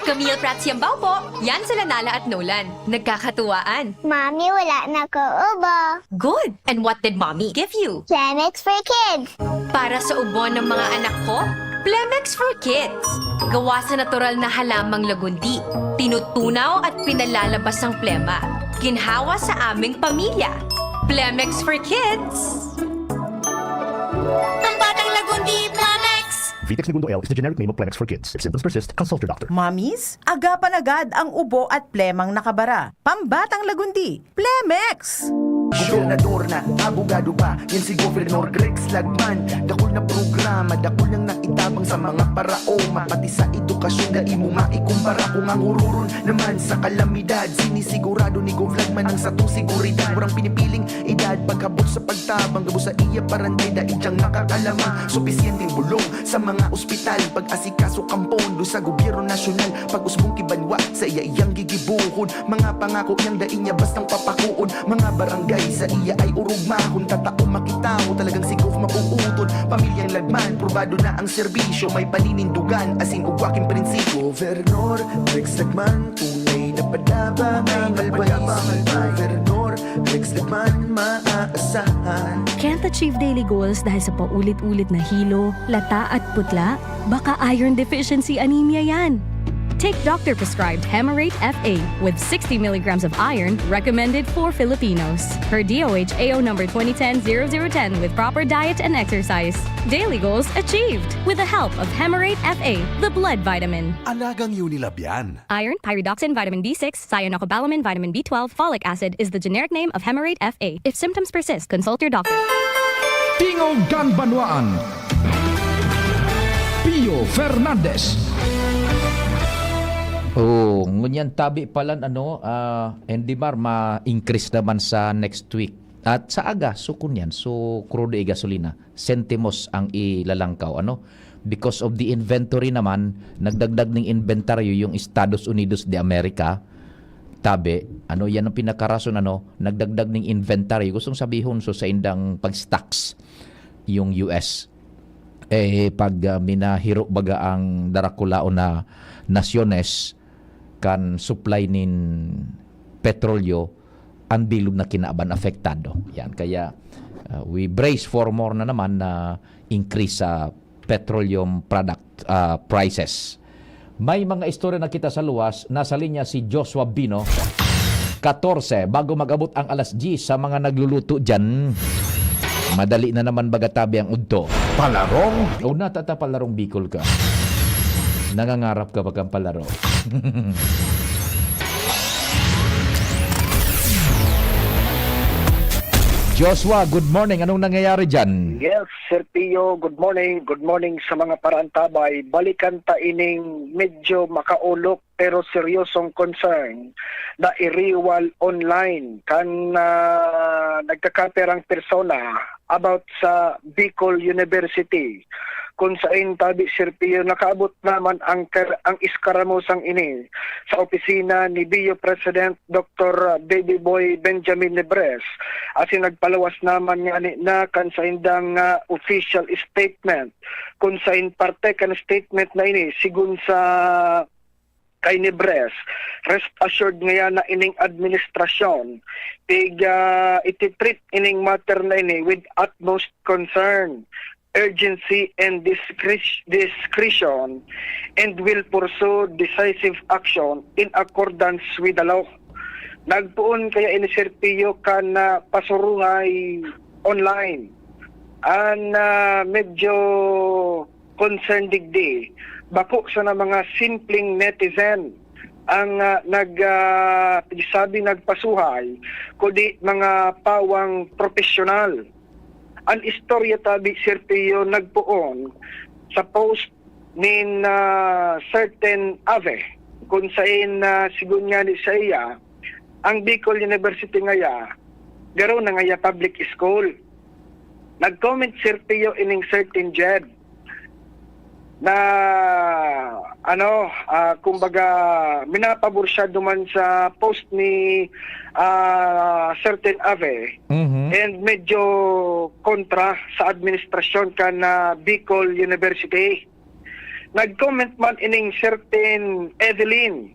Camille Prats Yambao po. Yan sila Nala at Nolan. Nagkakatuwaan. Mami, wala na ko ubo. Good! And what did Mommy give you? Plemex for Kids. Para sa ubo ng mga anak ko, Plemex for Kids. Gawa sa natural na halamang lagundi. Tinutunaw at pinalalabas ang plema. Ginhawa sa aming pamilya. Plemex for Kids. Pambatang lagundi, Plemex! Vitex Negundo L is the generic name of Plemex for Kids. If symptoms persist, consult your doctor. Mommies, agapan agad ang ubo at plemang nakabara. Pambatang lagundi, Plemex! Gobernador na, abogado pa, yan si Governor Greg Slagman. Dakul na programa, dakul niyang naitabang sa mga paraoma, pati sa edukasyon, dai mo maikumpara. Kung ang hururon naman sa kalamidad, sinisigurado ni Gov Lagman ang satong seguridad. Walang pinipiling edad, pagkabot sa pagtabang, gabos sa iya paranday, dai diyang makakalama. Supisyenteng bulong sa mga ospital, pag-asikaso kan pondo sa gobyerno nasyonal, pag-usbong ki banwa, saiya iyang gigibohon. Mga pangako niyang dai niya bastang papakoon. Mga barangay saiya ay orog mahon, tatao makitawo, talagang si Gov mabuoton. Pamilyang Lagman, probado na ang serbisyo, may paninindugan, asin ugwa king prinsipyo. Gobernador Rex Lagman, tunay na padaba, may malbais. Gobernador Rex Lagman, maaasahan. Can't achieve daily goals dahil sa paulit-ulit na hilo, lata at putla? Baka iron deficiency anemia yan. Take doctor-prescribed Hemarate F A with sixty milligrams of iron, recommended for Filipinos. Per D O H A O number twenty ten zero zero ten, with proper diet and exercise. Daily goals achieved with the help of Hemarate F A, the blood vitamin. Alagang Unilab yan. Iron, pyridoxine, vitamin B six, cyanocobalamin, vitamin B twelve, folic acid is the generic name of Hemarate F A. If symptoms persist, consult your doctor. Tingog kan Banwaan. Pio Fernandez. Oh, ngunyan tabi palan, ano, ah, Endimar, ma-increase naman sa next week. At sa aga, so kunyan, so crude e gasolina, sentimos ang ilalangkaw, ano? Because of the inventory naman, nagdagdag ning inventaryo yung Estados Unidos de America, tabi, ano, yan ang pinakarason, ano, nagdagdag ning inventaryo. Gustong sabihon, so, sa indang pag-stocks yung U S. Eh, pag, ah, minahiro baga ang darakulaon na nasyones kan supply nin petrolyo, ang bilog na kinaban apektado. Yan, kaya, ah, we brace for more na naman na increase sa petroleum product, ah, prices. May mga istorya na kita sa luwas. Nasa linya si Joshua Bino. Katorse, bago mag-abot ang alas diyes sa mga nagluluto dyan. Madali na naman baga tabi ang udto. Palarong? O, natata palarong Bicol ka. Nangangarap ka ba kang palaro? Joshua, good morning. Anong nangyayari dyan? Yes, Sir Pio, good morning. Good morning sa mga paraantabay. Balikan ta ining medyo makaulok pero seryosong concern na iriwal online kan, ah, nagkakaperang persona about sa Bicol University, kung sain tabi, Sir Pio, nakaabot naman ang kar-, ang eskaramusang ini sa opisina ni B U President Doktor Baby Boy Benjamin Nebres, asin nagpaluwas naman ngani na kan saindang, ah, official statement, kung sain parte kan statement na ini, sigun sa kay Nebres, rest assured ngaya na ining administrasyon, tig, ah, iti-treat ining matter na ini with utmost concern, urgency, and discre-, discretion, and will pursue decisive action in accordance with the law. Nagpoon kaya ini, Sir Pio, kan, ah, pasuruhay online. An, ah, medyo concern digdi, bako sana mga simpleng netizen ang, ah, nag, ah, sabi nagpasuhay, kundi mga pawang propesyonal. An istorya tabi, Sir Pio, nagpoon sa post nin, ah, certain Ave, kun saen, ah, sigon ngani saiya, ang Bicol University ngaya, garo na ngaya public school. Nag-comment, Sir Pio, ining certain Jed na, ano, ah, kumbaga, minapabor siya duman sa post ni, ah, certain Ave. Mhm. And medyo kontra sa administrasyon kan, ah, Bicol University. Nag-comment man ining certain Evelyn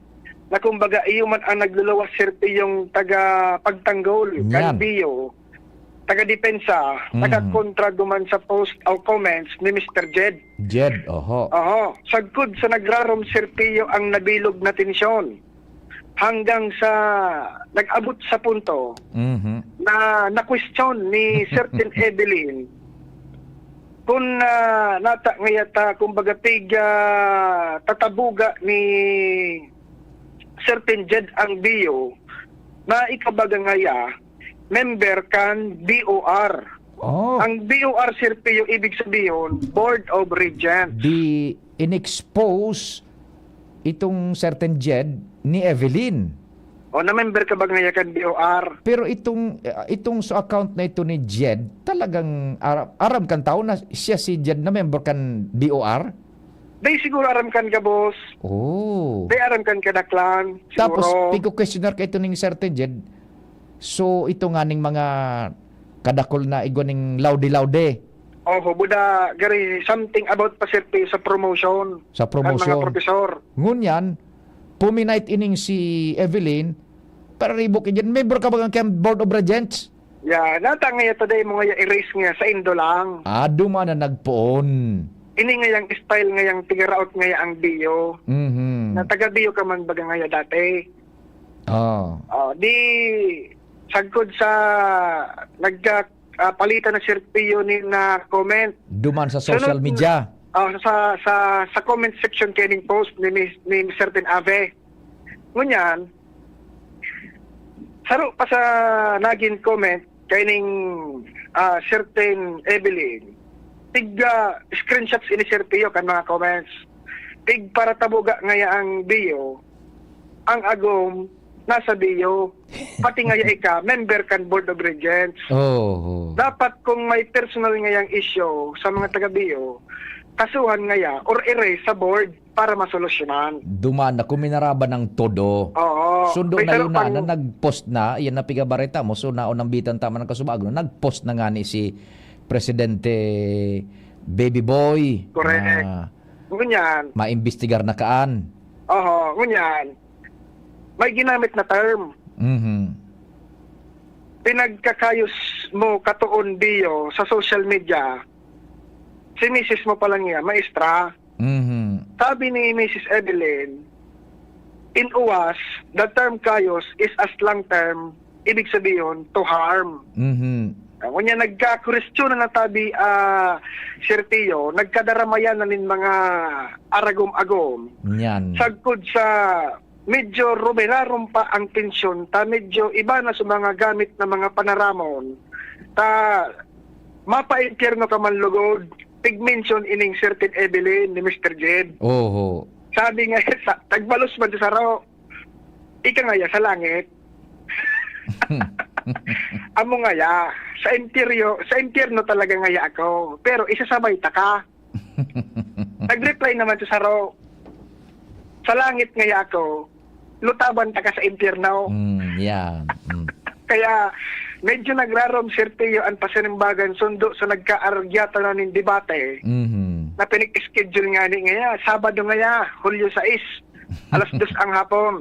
na kumbaga iyo man ang nagluluwas, Sir Pio, yung taga pagtanggol kan Yan. Bio, taga depensa, Mm. taga kontra duman sa post o comments ni Mister Jed. Jed, oho. Oho. Sagkod sa nagrarom, Sir Pio, ang nabilog na tensyon. Hanggang sa nag-abot sa punto Mhm. na na-question ni certain Evelyn kung, ah, nata ngaya ta, kumbaga, pig, ah, tatabuga ni certain Jed ang Bio, na ikabaga ngaya, member kan B O R. Oh. Ang B O R, Sir Pio, ibig sabihin, Board of Regents. Di in-expose itong certain Jed ni Evelyn. O, na-member ka ba ngaya kan B O R? Pero itong, ah, itong sa account na ito ni Jed, talagang ara-, aram kan tao na siya si Jed na member kan B O R? Di siguro aram kan gabos. Oh. Di aram kan kadaklan, Tapos, siguro. Pigko-questionar ka ito ning certain Jed. So, ito nga ning mga kadakol na igwa ning laude-laude. Oho, buda, gari, something about pa, Sir Pio, sa promotion. Sa Kan mga promotion. profesor. Ngunyan, puminait ining si Evelyn, para ribok iyan, member ka ba kan Board of Regents? Ya, nata nga ito dahil mo nga erase nga sa Indo lang. Ah, duma na nagpoon. Ini nga yang style nga yang tigaraot nga ang Bio. Mhm. Na taga Bio ka man baga nga dati. Oh. Oh, di, sagkod sa nagka-, ah, palitan na, Sir Pio, ni na comment. Duman sa social Sunod, media. Oh, sa, sa, sa comment section kaining post ni Miss, ni Mister Tin Ave. Ngunyan, saro pa sa naging comment kaining, ah, certain Evelyn, tig, ah, screenshots ini, Sir Pio, kan mga comments. Tig para tabuga ngaya ang Bio, ang agom nasa Bio, pati ngaya ika, member kan Board of Regents. Oh. Dapat kung may personal ngayang issue sa mga taga Bio, kasuhan ngaya or erase sa board para masolusyonan. Duman na, kung minaraban ng todo. Oo. Sundo May na saro yun na, pang na nag-post na, yan na pigabareta mo, so naon ang bitan tama ng kasubago, nag-post na nga ni si Presidente Baby Boy Correct. na Ngunyan. maimbestigar na kaan. Oho, ngunyan. May ginamit na term. Mhm. Pinagkakayos mo katoon, Bio, sa social media, si misis mo pa lang yan, maestra. Mhm. Sabi ni Misis Evelyn, in uwas, the term kayos is a slang term, ibig sabihin, to harm. Mhm. Ah, ngunyan, nagkakwestiyon na tabi, ah, Sir Tio, nagkadaramayan na nin mga aragom-agom. Yan. Sagkod sa medyo rumirarom pa ang tensyon, ta medyo iba na sa mga gamit na mga panaramon, ta mapaimpyerno ka man lugod, tig-mention ining certain Evelyn ni Mister Jed. Oho. Sabi nga, sa, tagbalos man sa saro, ika ngaya sa langit. Amo ngaya, sa imperyo, sa impyerno talaga ngaya ako, pero isasabay ta ka. Nag-reply naman sa saro, "Sa langit ngaya ako, lutaban ta ka sa impyerno." Mm, yan. Mm. Kaya, medyo nagrarom, Sir Tio, ang pasinimbagan sundo sa nagkaaragyatan na nin debate Mhm. na pinag-schedule nga ni ngaya, Sabado ngaya, Hulyo sais, alas dos ang hapon.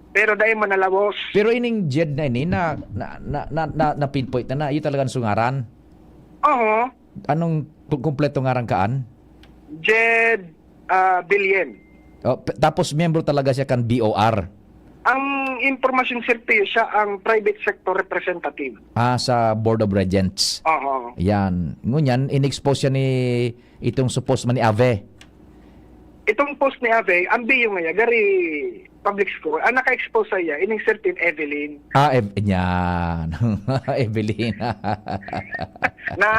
Pero dai man nalawos. Pero ining Jed na ini, na, na, na, na, na, na-pinpoint na na, iyo talagang sungaran? Oo. Anong ku-, kumpleto ngaran kaan? Jed, ah, Bilyen. Oh, p-, tapos miyembro talaga siya kan B O R? Ang impormasyon, Sir Pio, siya ang private sector representative. Ah, sa Board of Regents. Oo. Yan. Ngunyan, in-expose siya ni itong supposed man ni Ave. Itong post ni Ave, ang biyo nga niya, gari public school, ang naka-expose sa iya, ining certain Evelyn. Ah, Ev- yan. Evelyn. Na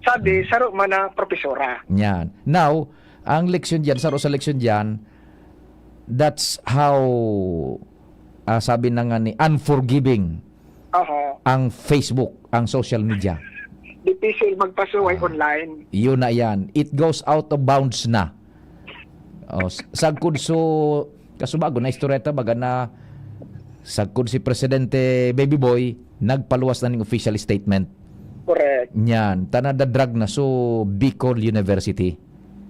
sabi, saro man na profesora. Yan. Now, ang leksyon dyan, saro sa leksyon dyan, that's how, ah, sabi na nga ni, unforgiving Aha. ang Facebook, ang social media. Difícil magpasuway Ah. online. Yun na yan. It goes out of bounds na. Oh, s- sagkod so, kasubago na istoreta baga na sagkod si Presidente Baby Boy, nagpaluwas na ning official statement. Correct. Nyan, ta nadadrag na so Bicol University.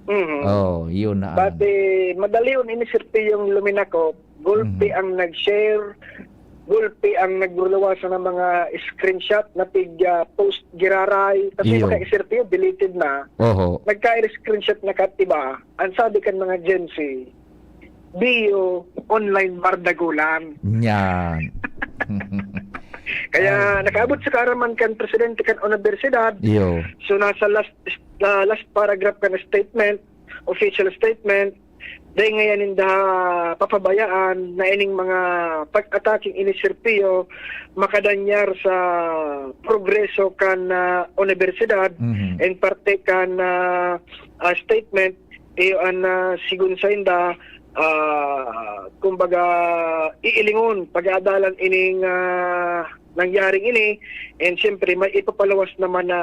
Mhm. Oh, yun na. But eh, madalion ini, Sir P, yung luminakop. Gulpi Mhm. ang nag-share. Gulpi ang nagluluwas ng mga screenshot na pig ah, post giraray. Kasi Iyo. Mga Sir P, deleted na. Oho. Nagka-screenshot na kat, diba? Ang sabi kan mga Gen Z, Bio, online bardagulan. Nyan. Kaya nakaabot sa kaaraman kan presidente kan universidad. Iyo. So nasa last ah, last paragraph kan statement, official statement, dahil ngayon ninda papabayaan na ining mga pag-ataking ini, Sir Pio, makadanyar sa progreso kan ah, universidad, Mhm. in parte kan ah, ah, statement, iyo an ah, sigun sa inda, ah, kumbaga, iilingon, pag-aadalan ining ah, nangyaring ini, and siyempre, may ipapalawas naman na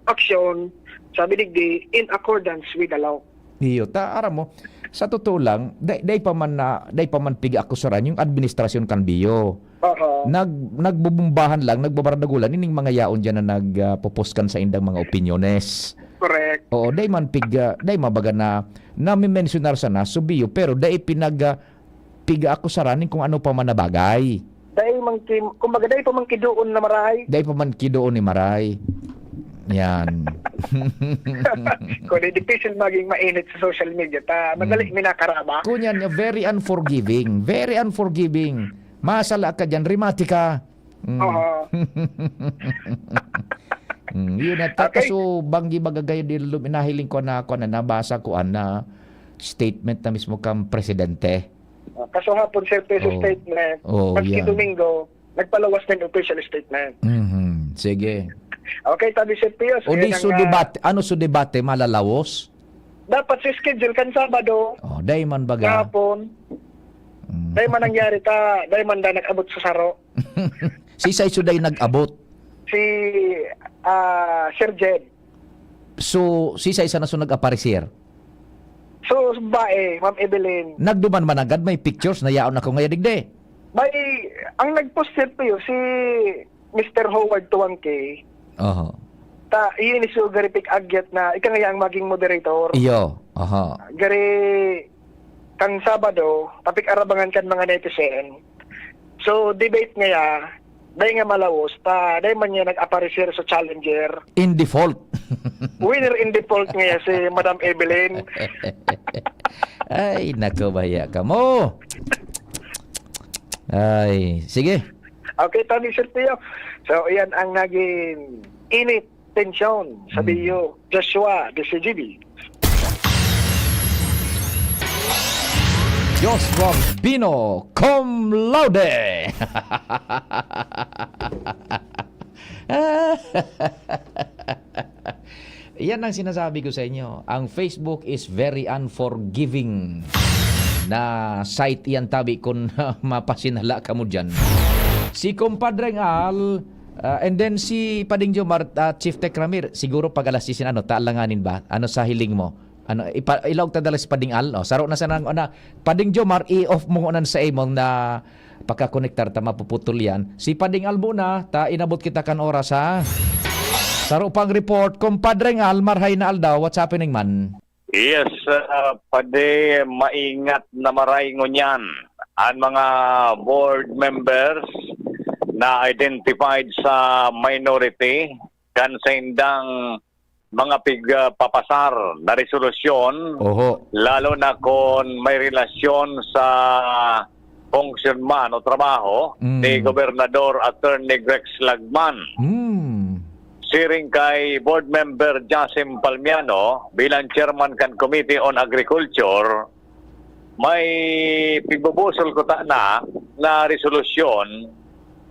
aksyon, sabi digdi, in accordance with the law. Iyo, ta aram mo, sa totoo lang, dai, dai pa man na, dai pa man piga-akusaran yung administrasyon kan Bio. Oo. Nag nagbubumbahan lang, nagbabardagulan ining mga yaon diyan na nagpopos kan saindang mga opinyones. Correct. Oo, dai man piga, dai mabaga na nami-mensionar sana so Bio, pero dai pinag ah, piga-akusaran nin kung ano pa man na bagay. Dahil man ki, kumbaga, dahil pa man kidoon na maray. Dai pa man kidoon ni maray. Yan. Kundi difícil maging mainit sa social media. Ta, madali Mm. minakaraba. Kunyan, very unforgiving. Very unforgiving. Masala ka dyan, rimati ka. Mm. Oo. Mm, yun na. Ta- Okay. Kaso, banggi baga gayo di lum-, nahiling ko na, ko na nabasa ko na statement na mismo kang presidente. Kaso hapon, Sir P, sa Oh. statement, Oh, maski yan. Domingo, nagpalawas na yung official statement. Mhm. Sige. Okay, tabi, Sir P, O di, yan ang, so ah, debate, ano so debate, malalawos? Dapat sa schedule kan Sabado, Oh, dai man baga. kahapon, Mm. dahil man nangyari ta, dahil man da nag-abot sa saro. Si Sai so dai nag-abot. Si ah, Sir Jed. So, si Sai sana so nag-aparecer. So, bae, Ma'am Evelyn. Nagduman man agad, may pictures na yaon ako ngayon digdi. May, ang nag-post, Sir Pio, si Mister Howard Tuangke. Oho. Ta, iyon is so gari pig-agyat na ika nga ang maging moderator. Iyo. Oho. Gari kang Sabado, tapik arabangan kan mga netizen. So, debate ngaya, dahil nga malawos, ta, dahil man niya nag-aparecer sa challenger. In default. Winner in default ngaya si Madam Evelyn. Ay, nako, baya ka mo. Ay, sige. Okay, tabi, Sir Pio. So, iyan ang naging init, tensyon sa Hmm. Bio, Joshua de C G B. Joshua Bino, cum laude! Yan ang sinasabi ko sa inyo. Ang Facebook is very unforgiving na site yan, tabi, kung mapasinala ka mo dyan. Si Compadre Al, ah, and then si Pading Jomar, ah, Chief Tech Ramir, siguro pag alas diyes, ano, ta alanganin ba? Ano sa hiling mo? Ano, ipa, ilaog ta dala si Pading Al? O, saro na sana ang, ano, Pading Jomar, i-off mo ngunan sa imo na pakakonektar ta, mapuputol yan. Si Pading Al muna, ta inabot kita kan oras, ha? Saro pang report, Compadre Al, marhay na aldaw, what's happening man? Yes, uh, padi, maingat na maray ngunyan an mga board members na identified sa minority kan saindang mga pigpapasar na resolusyon, Oho. lalo na kung may relasyon sa kung man o trabaho Mm. ni Gobernador Attorney Grex Lagman. Mm. Siring kay Board Member Jasim Palmiano bilang chairman kan Committee on Agriculture, may pigbubusol ko ta na, na resolusyon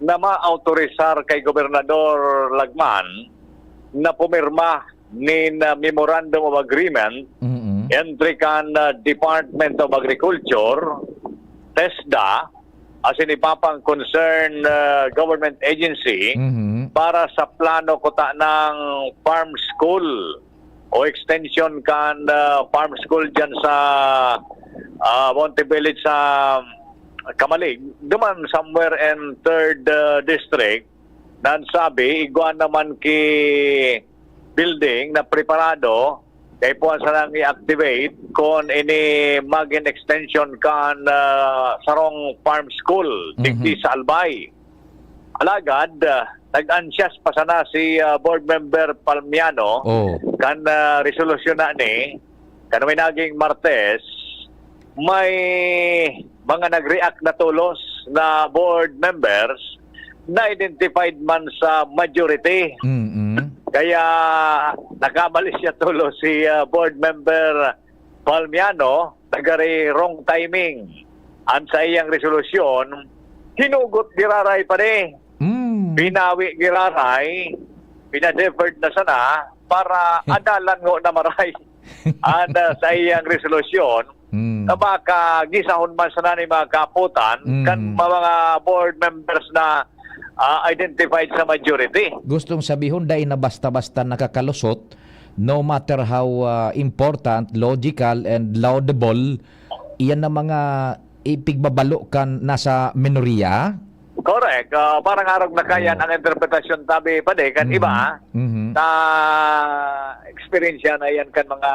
na maautorisar kay Gobernador Lagman na pumirma nin, ah, Memorandum of Agreement Mm-mm. entre kan, ah, Department of Agriculture, TESDA, asin iba pang concern, ah, government agency Mhm. para sa plano kuta ng farm school o extension kan, ah, farm school dyan sa, ah, Monte Village sa Camalig. Duman somewhere in third, ah, district, nan sabi, igwa naman ki building na preparado, kay puwan sanang i-activate kun ini magin extension kan, ah, sarong farm school, Mhm. digdi sa Albay. Alagad, ah, nag-ansias pa sana si, ah, Board Member Palmiano Oh. kan, ah, resolusyon na ni, kan may naging Martes, may mga nag-react na tolos na board members na identified man sa majority. Mm-mm. Kaya nagkamali siya tolos si, ah, Board Member Palmiano, nagari wrong timing an saiyang resolusyon, hinugot giraray pa ni. Mm. Binawi giraray, pinadeferred na sana para adalan ngo na maray an, ah, saiyang resolusyon Mm. na baka gisahon man sana ni mga kaputan Mm. kan mga board members na, ah, identified sa majority. Gustong sabihon, dai na basta-basta nakakalusot, no matter how, ah, important, logical, and laudable, iyan na mga ipigbabalo kan nasa minorya? Correct. Ah, parang arog na kayan Oh. ang interpretasyon, tabi pa di, kan Mhm. iba, Mhm. na eksperyensya na yan kan mga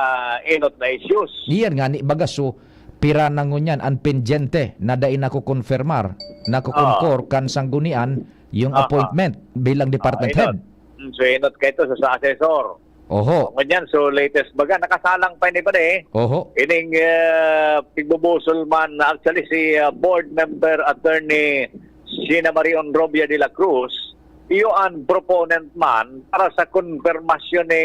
inot na issues. Iyan nga ni baga, so, pira na ngunyan an pendyente na dai nakokonfirmar, nakokonkor Oo. kan sanggunian yung Aha. appointment bilang department Oo, head. inot. Mm, so, inot kaito sa, sa assessor. Oho. Ngunyan, so, latest baga, nakasalang pa ini pa di. Oho. Ining, eh, pigbubusol man, actually, si, ah, board member attorney Sina Marie Onrobia de la Cruz, iyo an proponent man para sa konfirmasyon ni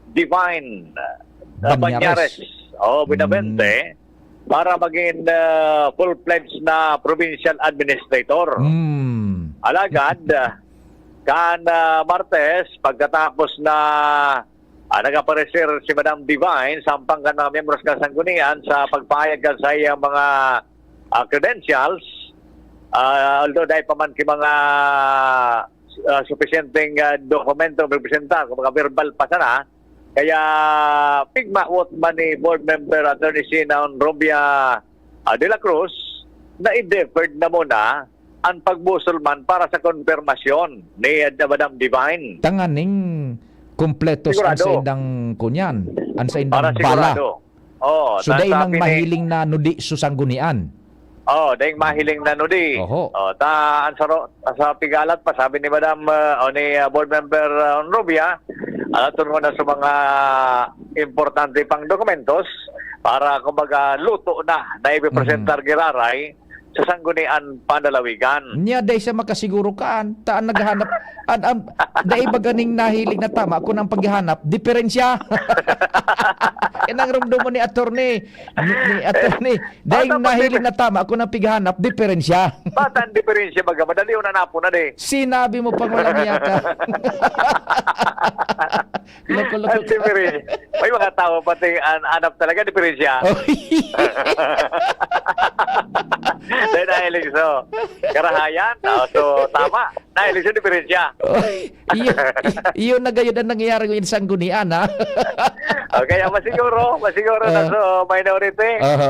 Divine, ah, Banyares. Banyares. Oh, Benavente, Mm. para maging, ah, full-fledged na provincial administrator. Mm. Alagad, ah, kan, ah, Martes, pagkatapos na, ah, nag-aparecer si Madam Divine, sampang kan mga miyembros kan sanggunian sa pagpahayag kan sa iyang mga, ah, credentials, ah, although dai pa man ki mga, ah, supisyenteng, ah, dokumento presentar, kung mga verbal pa sana, kaya pigmawot man ni Board Member Attorney Sina Onrobia, ah, de la Cruz, na i-deferred na muna ang pagbusol man para sa konfirmasyon ni, ah, Madam Divine. Tanganing kumpleto sa Sigurado. saindang kunyan, ang saindang Para bala. sigurado. Oo, So, ta-, dai nang sabi ni mahiling na nudi sa sanggunian. Oo, daing mahiling na nudi. Oho. Oh, ta, ang saro-, sa pigalat pa, sabi ni Madam, ah, o ni, ah, Board Member, ah, Onrubia, alaton mo na sa mga importante pang dokumentos para, kumbaga, luto na na ipipresentar Mm. giraray sa Sanggunian Panlalawigan. Nya, dai siya makasiguro kaan, ta ang naghahanap, an, an, dai ba ganing nahiling na tama kun ang paghahanap, diferensya? Yan ang rumdom mo ni attorney, ni, ni attorney. Dai Ah, dapat nahiling may na tama kun ang pighanap, diferensya. Bata ang diferensya, baga, madali yun, hanapon na, di. Sinabi mo pang walang hiya ka. Loko, loko Ang ka. Diferensya. May mga tao pati an-, hanap talaga, diferensya. Oh. Dahil nahiling, so, karahayan, oh, so, tama. Nahiling, so, diferensya. Oh, iyo, iyo na gayud ang nangyayari ngayon sa Sanggunian, ha? Okay, ah, masiguro, masiguro na, Ah. so, minority. Aha.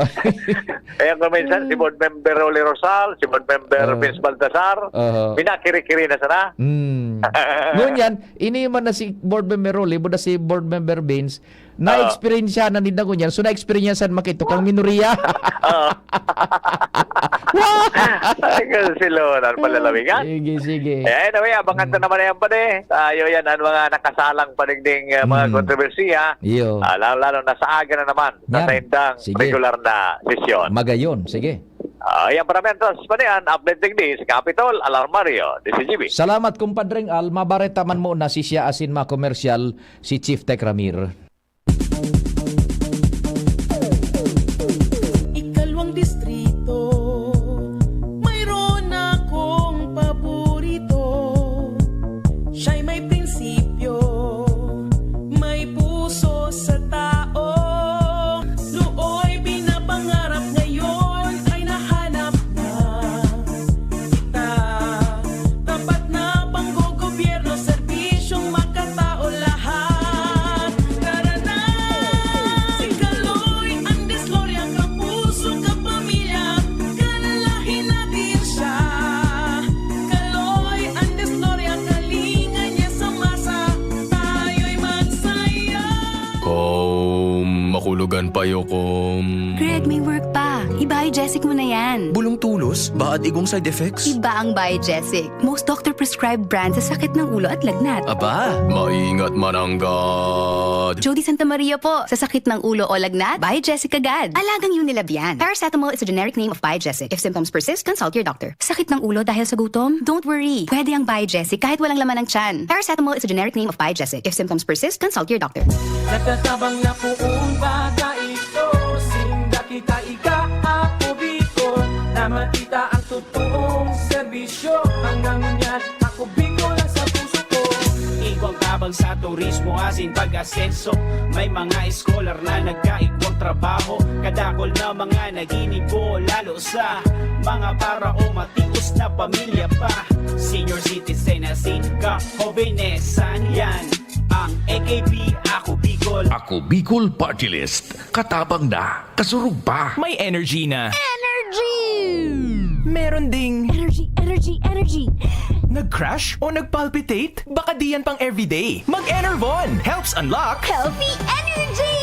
Kaya kung minsan, si Hmm. Board Member Rolly Rosal, si Board Member Ah. Vince Baltasar, Aha. pinakiri-kiri na sana. Hmm. Ngunyan, ini man na si Board Member Rolly, buda si Board Member Vince, Ah. na-eksperyensya na nila ngunyan. So, na-eksperyensya man kaito kang minorya. Ah. Wow! Ay, kasi sila, ano, palalawigan. Sige, sige. Eh, anyway, abangan ta Hmm. naman yan, pare. Tayo yan, ang mga nakasalang panigding, ah, mga Hmm. kontrobersiya. Iyo. Ah, lalo-lalo na sa aga na naman, sa Yan. saindang Sige. regular na sesyon. Magayon, sige. Ah, yan para mientras pa niyan, update digdi sa Capitol, Alarmario, D C G B. Salamat, Kumpadreng Al. Mabareta man mo na si siya asin mga komersyal, si Chief Tech Ramir. Ikalawang distrito, mayroon akong paborito. Siya'y may prinsipyo, may puso sa tao. Nooy pinapangarap, ngayon ay nahanap na. Kita, tapat na panggogobyerno, serbisyong makatao lahat. Tara na! Si Kaloy Andes Gloria, kapuso, kapamilya, kalalahi natin siya. Kaloy Andes Gloria, kalinga niya sa masa, tayo'y magsaya. Kom, makulugan pa yo, kom. Greg, may work pa. I-Biogesic mo na yan. Bulong tulos, baad igong side effects? Iba ang Biogesic. Most doctor-prescribed brand sa sakit ng ulo at lagnat. Aba, maingat mananggad. Jody Santa Maria po. Sa sakit ng ulo o lagnat, Biogesic agad. Alagang Unilab yan. Paracetamol is a generic name of Biogesic. If symptoms persist, consult your doctor. Sakit ng ulo dahil sa gutom? Don't worry. Pwede ang Biogesic kahit walang laman ng tiyan. Paracetamol is a generic name of Biogesic. If symptoms persist, consult your doctor. Nagtatabang na poon bata ito, sinda kita iga, Ako Bicol, na makita ang totoong serbisyo. Hanggang ngunyan, Ako Bicol ang sa puso ko. Igwang tabang sa turismo asin pag-asenso. May mga eskolar na nagkaigwang trabaho. Kadakol na mga naginibo, lalo sa mga para o matios na pamilya pa. Senior citizen asin ka, hobenesan yan. Ang A K P, Ako Bicol. Ako Bicol Party List. Katabang na, kasurog pa. May energy na. Energy! Meron ding Energy, energy, energy! Nag-crash o nag-palpitate? Baka di yan pang everyday. Mag-Enervon helps unlock Healthy energy!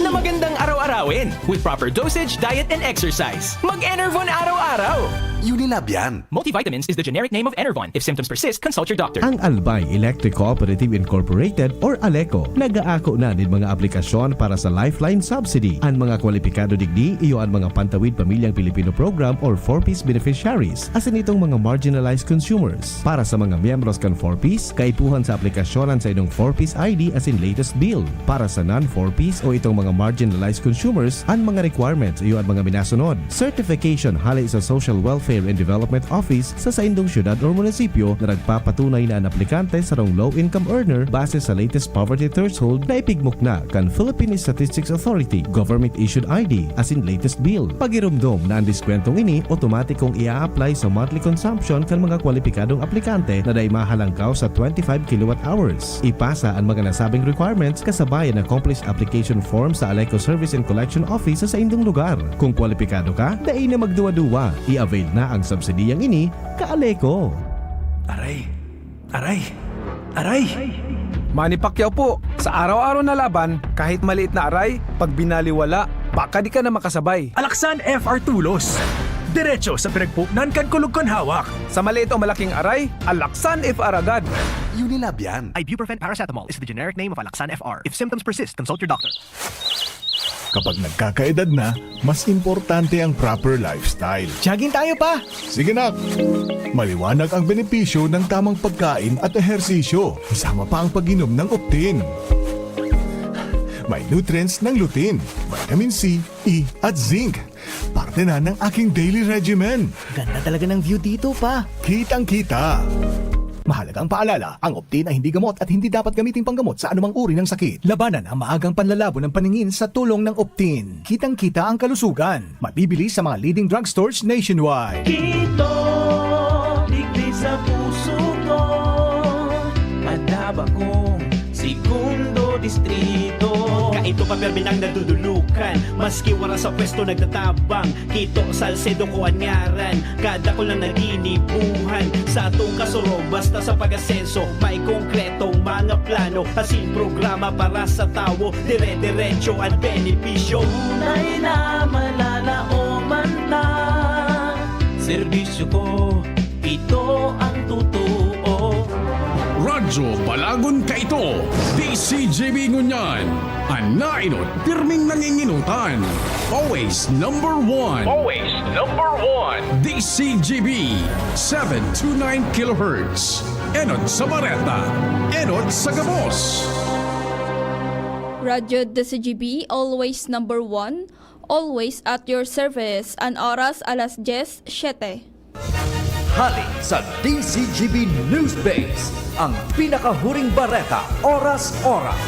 Na magandang araw-arawin with proper dosage, diet, and exercise. Mag-Enervon araw-araw. Unilab yan. Multivitamins is the generic name of Enervon. If symptoms persist, consult your doctor. Ang Albay Electric Cooperative Incorporated or ALECO nag-aako na nin mga aplikasyon para sa Lifeline Subsidy. An mga kwalipikado digdi iyo an mga Pantawid Pamilyang Pilipino Program or four Ps beneficiaries, asin itong mga marginalized consumers. Para sa mga miyembros kan four Ps, kaipuhan sa aplikasyon an saindong four Ps I D asin latest bill. Para sa non-four Ps o itong mga marginalized consumers, an mga requirements iyo an mga minasunod. Certification hale sa Social Welfare and Development Office sa saindong syudad or munisipyo na nagpapatunay na an aplikante sarong low-income earner base sa latest poverty threshold na ipigmukna kan Philippine Statistics Authority, government-issued I D, asin latest bill. Pagiromdom na an diskwentong ini otomatikong ia-apply sa monthly consumption kan mga kwalipikadong aplikante na dai mahalangkaw sa twenty-five kilowatt hours. Ipasa an mga nasabing requirements kasabay an accomplished application form sa ALECO Service and Collection Office sa saindong lugar. Kung kwalipikado ka, dai na magduwa-duwa. I-avail na ang subsidiyang ini, ka-ALECO. Aray! Aray! Aray! Manny Pacquiao po, sa araw-araw na laban, kahit maliit na aray, pag binaliwala, baka di ka na makasabay. Alaksan F R Tulos. Diretso sa pinagpuknan kan kulog kan hawak. Sa maliit o malaking aray, Alaksan F R agad. Unilab yan. Ibuprofen paracetamol is the generic name of Alaxan F R. If symptoms persist, consult your doctor. Kapag nagkakaedad na, mas importante ang proper lifestyle. Jogging tayo, pa! Sige, nak! Maliwanag ang benepisyo ng tamang pagkain at ehersisyo, kasama pa ang pag-inom ng Optin. May nutrients ng lutein, vitamin C, E, at zinc. Parte na ng aking daily regimen. Ganda talaga ng view dito, pa. Kitang-kita. Mahalagang paalala, ang Optin ay hindi gamot at hindi dapat gamiting panggamot sa anumang uri ng sakit. Labanan ang maagang panlalabo ng paningin sa tulong ng Optin. Kitang-kita ang kalusugan. Mabibili sa mga leading drugstores nationwide. Kito, digdi sa puso ko, Madaba kong segundo distrito. Kaito pa, permi nang nadudulukan, maski wara sa pwesto nagtatabang. Kito, Salcedo ko an ngaran, kadakol nang naginibuhan. Sa atong kasurog, basta sa pag-asenso, may konkretong mga plano, asin programa para sa tawo. Dire-diretso an benepisyo. Tunay na malalaoman ta, serbisyo ko, ito ang totoo. Run Radyo Balagon kaito, D C G B ngunyan. An naenot, pirming nanginginutan. Always number one. Always number one. D C G B, seven two nine kilohertz. Enot sa bareta, enot sa gabos. Radyo D C G B, always number one, always at your service. An oras, alas dyes, siyete. Hali sa D C G B News Base, ang pinakahuring bareta, oras-oras.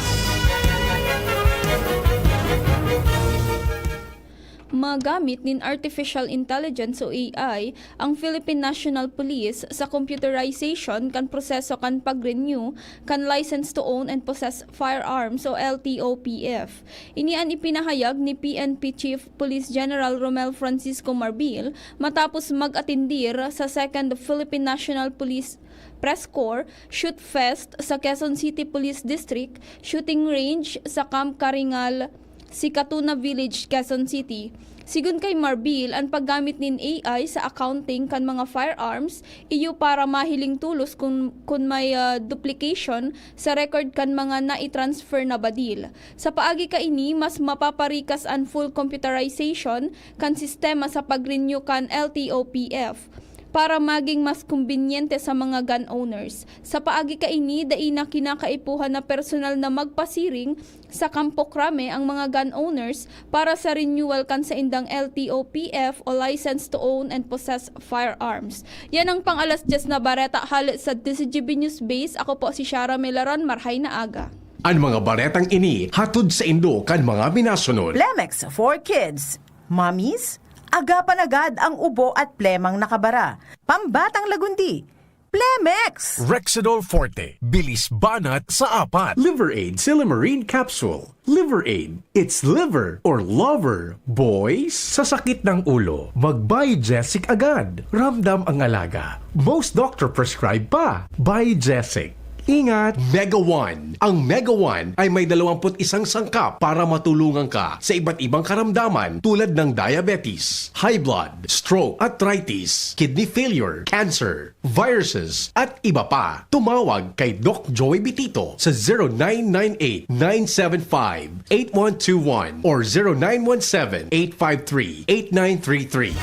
Magamit nin artificial intelligence o A I ang Philippine National Police sa computerization kan proseso kan pag-renew kan License to Own and Possess Firearms o L T O P F. Ini an ipinahayag ni P N P Chief Police General Romel Francisco Marbil matapos mag-atindir sa Second Philippine National Police Press Corps Shoot Fest sa Quezon City Police District Shooting Range sa Camp Karingal, Sikatuna Village, Quezon City. Sigon kay Marbil, an paggamit nin A I sa accounting kan mga firearms iyo para mahiling tolos kun, kun may ah, duplication sa record kan mga nai-transfer na badil. Sa paagi kaini, mas mapaparikas an full computerization kan sistema sa pag-renew kan L T O P F para maging mas kumbinyente sa mga gun owners. Sa paagi kaini, dai na kinakaipuhan na personal na magpasiring sa Kampo Crame ang mga gun owners para sa renewal kan saindang L T O P F o License to Own and Possess Firearms. Yan ang pang-alas dyes na bareta hale sa D C G B News Base. Ako po si Shara Melaron. Marhay na aga. An mga baretang ini hatod saindo kan mga minasunod. Plemex for Kids. Mommies, agapan agad ang ubo at plemang nakabara. Pambatang lagundi. Plemex! Rexidol Forte, bilis banat sa apat. Liver Aid Silymarin Capsule. Liver Aid, it's liver or lover, boys. Sa sakit ng ulo, mag-Biogesic agad. Ramdam ang alaga. Most doctor prescribe pa. Biogesic. Ingat! Mega One. Ang Mega One ay may dalawampu't isang sangkap para matulungan ka sa iba't ibang karamdaman tulad ng diabetes, high blood, stroke, arthritis, kidney failure, cancer, viruses, at iba pa. Tumawag kay Doc Joey Bitito sa zero nine nine eight, nine seven five, eight one two one or zero nine one seven, eight five three, eight nine three three.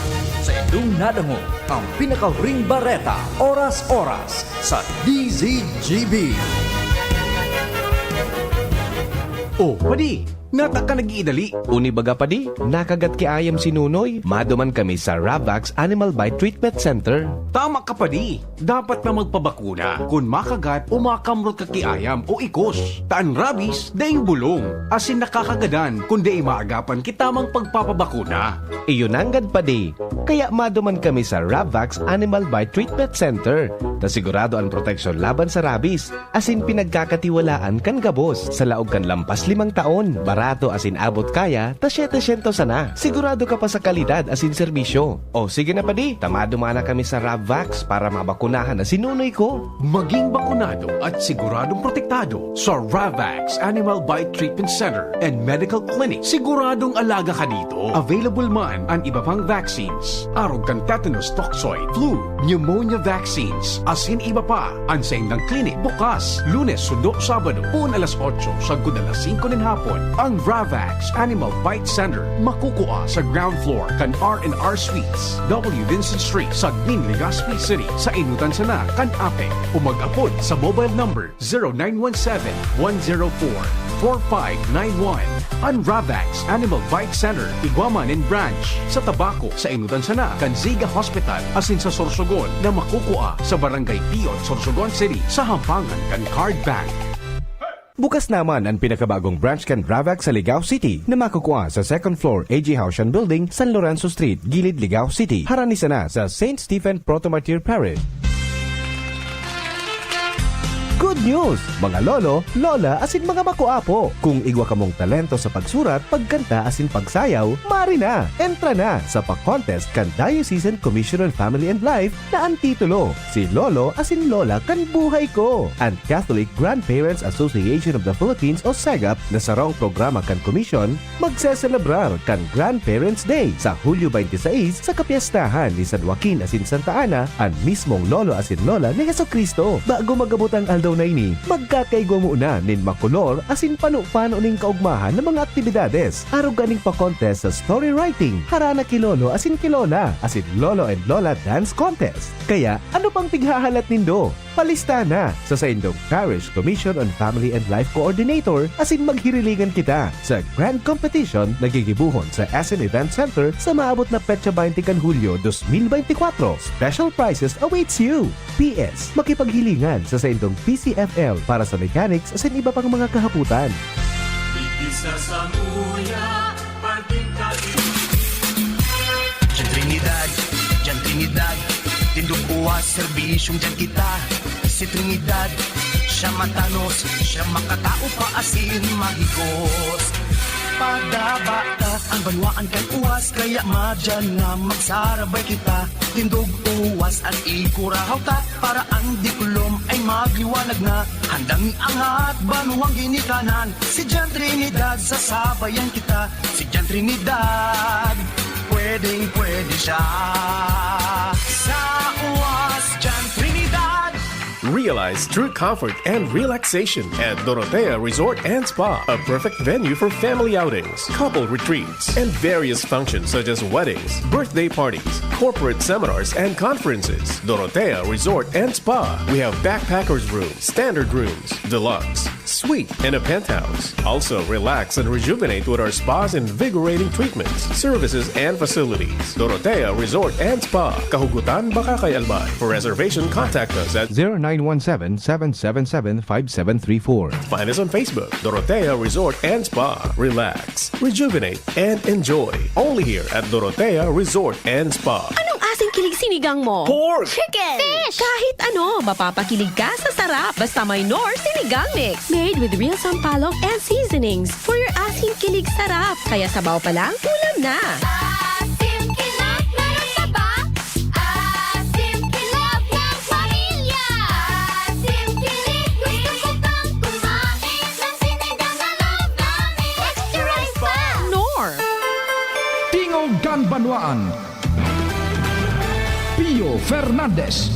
Sa inyong nadangog ang pinakahuring bareta, oras-oras, sa D Z G B. Oh, padi, nata ka nag-iidali. Uni baga, padi, nakagat ki ayam si Nunoy. Maduman kami sa Ravax Animal Bite Treatment Center. Tama ka, padi. Dapat na magpabakuna kun makagat o makamrot ka ki ayam o ikos. Ta an rabies, daing bulong, asin nakakagadan kun dai maagapan ki tamang pagpapabakuna. Iyo nanggad, padi. Kaya maduman kami sa Ravax Animal Bite Treatment Center, ta sigurado an proteksyon laban sa rabies, asin pinagkakatiwalaan kan gabos. Sa laog kan lampas limang taon, barato asin abot kaya ta setecientos sana. Sigurado ka pa sa kalidad asin serbisyo. O sige na, padi, ta maduman na kami sa Ravax para mabakunahan na si Nunoy ko. Maging bakunado at siguradong protektado sa Ravax Animal Bite Treatment Center and Medical Clinic. Siguradong alaga ka dito. Available man an iba pang vaccines. Arog kan tetanus toxoid, flu, pneumonia vaccines, asin iba pa. An saindang clinic bukas Lunes sundo Sabado, poon alas otso sagkod alas singko nin hapon. Ang Ravax Animal Bite Center makukua sa ground floor kan R and R Suites, W Vincent Street, Sagmin, Legazpi City, sa Inutan sana kan APEC. O mag-apod sa mobile number zero nine one seven, one zero four, four five nine one. An Ravax Animal Bite Center igwa man nin branch sa Tabaco, sa Inutan sana kan Ziga Hospital, asin sa Sorsogon na makukua sa Barangay Piot, Sorsogon City, sa hampangan kan Card Bank. Bukas naman an pinakabagong branch kan Ravax sa Ligao City na makukua sa second floor A G Haushan Building, San Lorenzo Street, Gilid, Ligao City, harani sana sa Saint Stephen Proto-Martyr Parish. Good news, mga lolo, lola, asin mga makuapo! Kung igwa kamong talento sa pagsurat, pagkanta asin pagsayaw, mari na! Entra na sa pa-contest kan Diocesan Commission on Family and Life na an titulo, Si Lolo asin Lola kan Buhay Ko! An Catholic Grandparents Association of the Philippines o CEGAP na sarong programa kan komisyon, magseselebrar kan Grandparents' Day sa Hulyo twenty-six sa kapyestahan ni San Joaquin asin Santa Ana, an mismong lolo asin lola ni Jesu-Cristo. Bago mag-abot ang aldaw na ini, magkakaigwa mo na nin makolor asin pano-pano nin kaugmahan na mga aktibidades. Arog kaning pa-contest sa story writing, harana ki Lolo asin ki Lola, asin Lolo and Lola Dance Contest. Kaya, ano pang pighahalat nindo? Palista na sa saindong Parish Commission on Family and Life Coordinator asin maghirilingan kita sa Grand Competition na gigibohon sa S M Event Center sa maabot na petsa twenty kan Hulyo dos mil bentikuwatro. Special prizes awaits you! P S, makipaghilingan sa saindong P C F L para sa mechanics asin iba pang mga kahapotan. Digdi sa samuya, parting kati. Diyan Trinidad, diyan Trinidad, tindog uwas, serbisyong diyan kita. Si Trinidad, siya matanos, siya makatao pa asin mahigos. Padaba ta ang banwaan kan uwas, kaya madyan nga magsarabay kita. Tindog uwas an ikurahaw ta, para an diklom ay magliwanag na. Handang iangat banwang ginikanan, si Jan Trinidad, sasabayan kita. Si Jan Trinidad, pwedeng pwede siya. Sa uwas, Jan Trinidad. Realize true comfort and relaxation at Dorotea Resort and Spa, a perfect venue for family outings, couple retreats, and various functions such as weddings, birthday parties, corporate seminars, and conferences. Dorotea Resort and Spa. We have backpackers room, standard rooms, deluxe, suite, and a penthouse. Also, relax and rejuvenate with our spa's invigorating treatments, services, and facilities. Dorotea Resort and Spa, Kahugutan, Bacacay, Albay. For reservation, contact us at zero nine one seven, seven seven seven, five seven three four. Find us on Facebook, Dorotea Resort and Spa. Relax, rejuvenate, and enjoy. Only here at Dorotea Resort and Spa. Anong asing kilig sinigang mo? Pork! Chicken! Fish! Kahit ano, mapapakilig ka sa sarap. Basta may Knorr Sinigang Mix. Made with real sampalok and seasonings for your asing kilig sarap. Kaya sabaw pa lang, ulam na. Asim kilig, meron pa ba? Asim kilig ng pamilya. Asim kilig, gusto ko pang kumain ng sinigang na loob namin. Extra rice pa! Knorr! Tingog kan Banwaan. Pio Fernandez.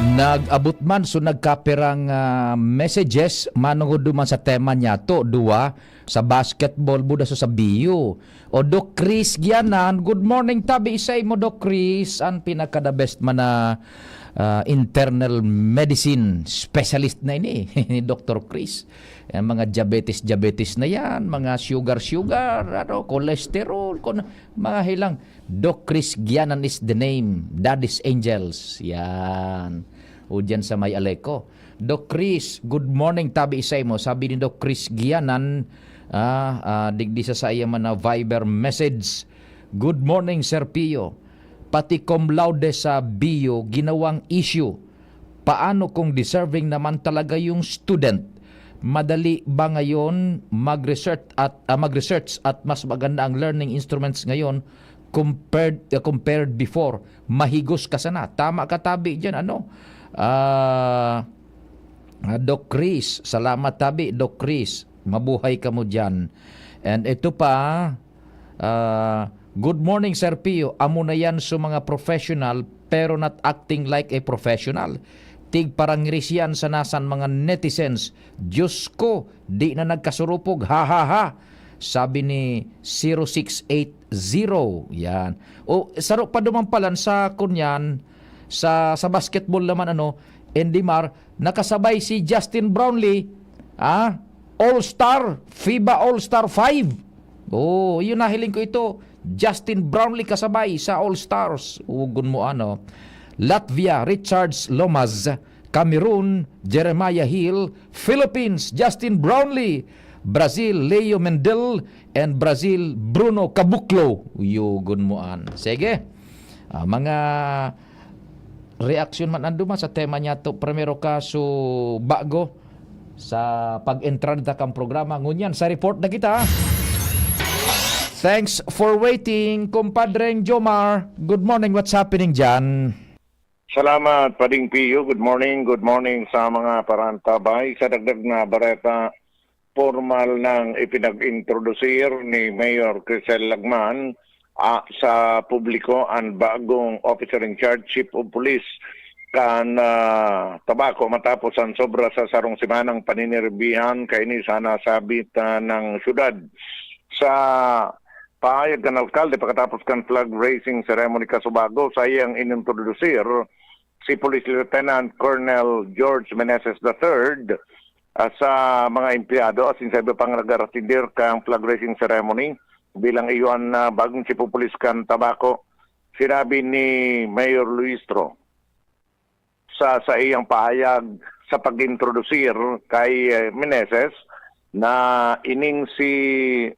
Nag-abot man, so nagkapirang, ah, messages manungod duman sa tema niyato, duwa, sa basketball, buda so sa Bio. O Doc Chris Gianan, good morning, tabi sa imo, Doc Chris. An pinaka-the best man na, ah, internal medicine specialist na ini, ni Doctor Chris. Ang mga diabetes, diabetes na yan, mga sugar, sugar, ano, cholesterol, kun, mga hilang. Doc Chris Gianan is the name. Daddy's Angels. Yan. O dyan sa may Aleco. Doc Chris, good morning, tabi sa imo. Sabi ni Doc Chris Gianan, ah, ah, digdi sa saya man na Viber message. Good morning, Sir Pio. Pati cum laude sa Bio, ginawang issue. Paano kung deserving naman talaga yung student? Madali ba ngayon mag-research at, ah, mag-research at mas maganda ang learning instruments ngayon compared, ah, compared before? Mahigos ka sana. Tama ka, tabi, diyan, ano? Ah, ah, Doc Chris, salamat, tabi, Doc Chris. Mabuhay ka mo diyan. And ito pa, ah, "Good morning, Sir Pio. Amo na yan so mga professional, pero not acting like a professional. Tigparangiris yan sa nasan mga netizens. Diyos ko, di na nagkasurupog. Ha, ha, ha." Sabi ni zero six eight zero. Yan. O, saro pa duman palan sa kunyan, sa, sa basketball naman, ano, Endimar, nakasabay si Justin Brownlee, ah, All-Star, fiba All-Star five. Oh, yun, nahiling ko ito. Justin Brownlee kasabay sa All-Stars. Ugon mo, ano. Latvia, Richards Lomas. Cameroon, Jeremiah Hill. Philippines, Justin Brownlee. Brazil, Leo Mendel. And Brazil, Bruno Caboclo. Yugon mo an. Sige. Ah, mga reaksyon man an duman sa tema niyato. Primero ka, so, bago sa pag-entrada kan programa. Ngunyan, sa report na kita. Thanks for waiting, Kumpadreng Jomar. Good morning, what's happening dyan? Salamat, Pading Pio. Good morning, good morning sa mga parantabay. Sa dagdag na bareta, pormal nang ipinag-introdusir ni Mayor Crisel Lagman, ah, sa publiko ang bagong officer in charge, Chief of Police, kan, ah, tabako matapos ang sobra sa sarong semanang paninirbihan kaini sa nasabit, ah, ng syudad. Sa pahayag kan alkalde, pagkatapos kan flag raising ceremony kasubago, saiyang inintrodusir si Police Lieutenant Colonel George Meneses the third, ah, sa mga empleyado asin sa iba pang nag-aratindir kan flag raising ceremony bilang iyo an, ah, bagong chief of police kan Tabaco. Sinabi ni Mayor Luistro sa saiyang pahayag sa pag-introdusir kay, eh, Meneses na ining si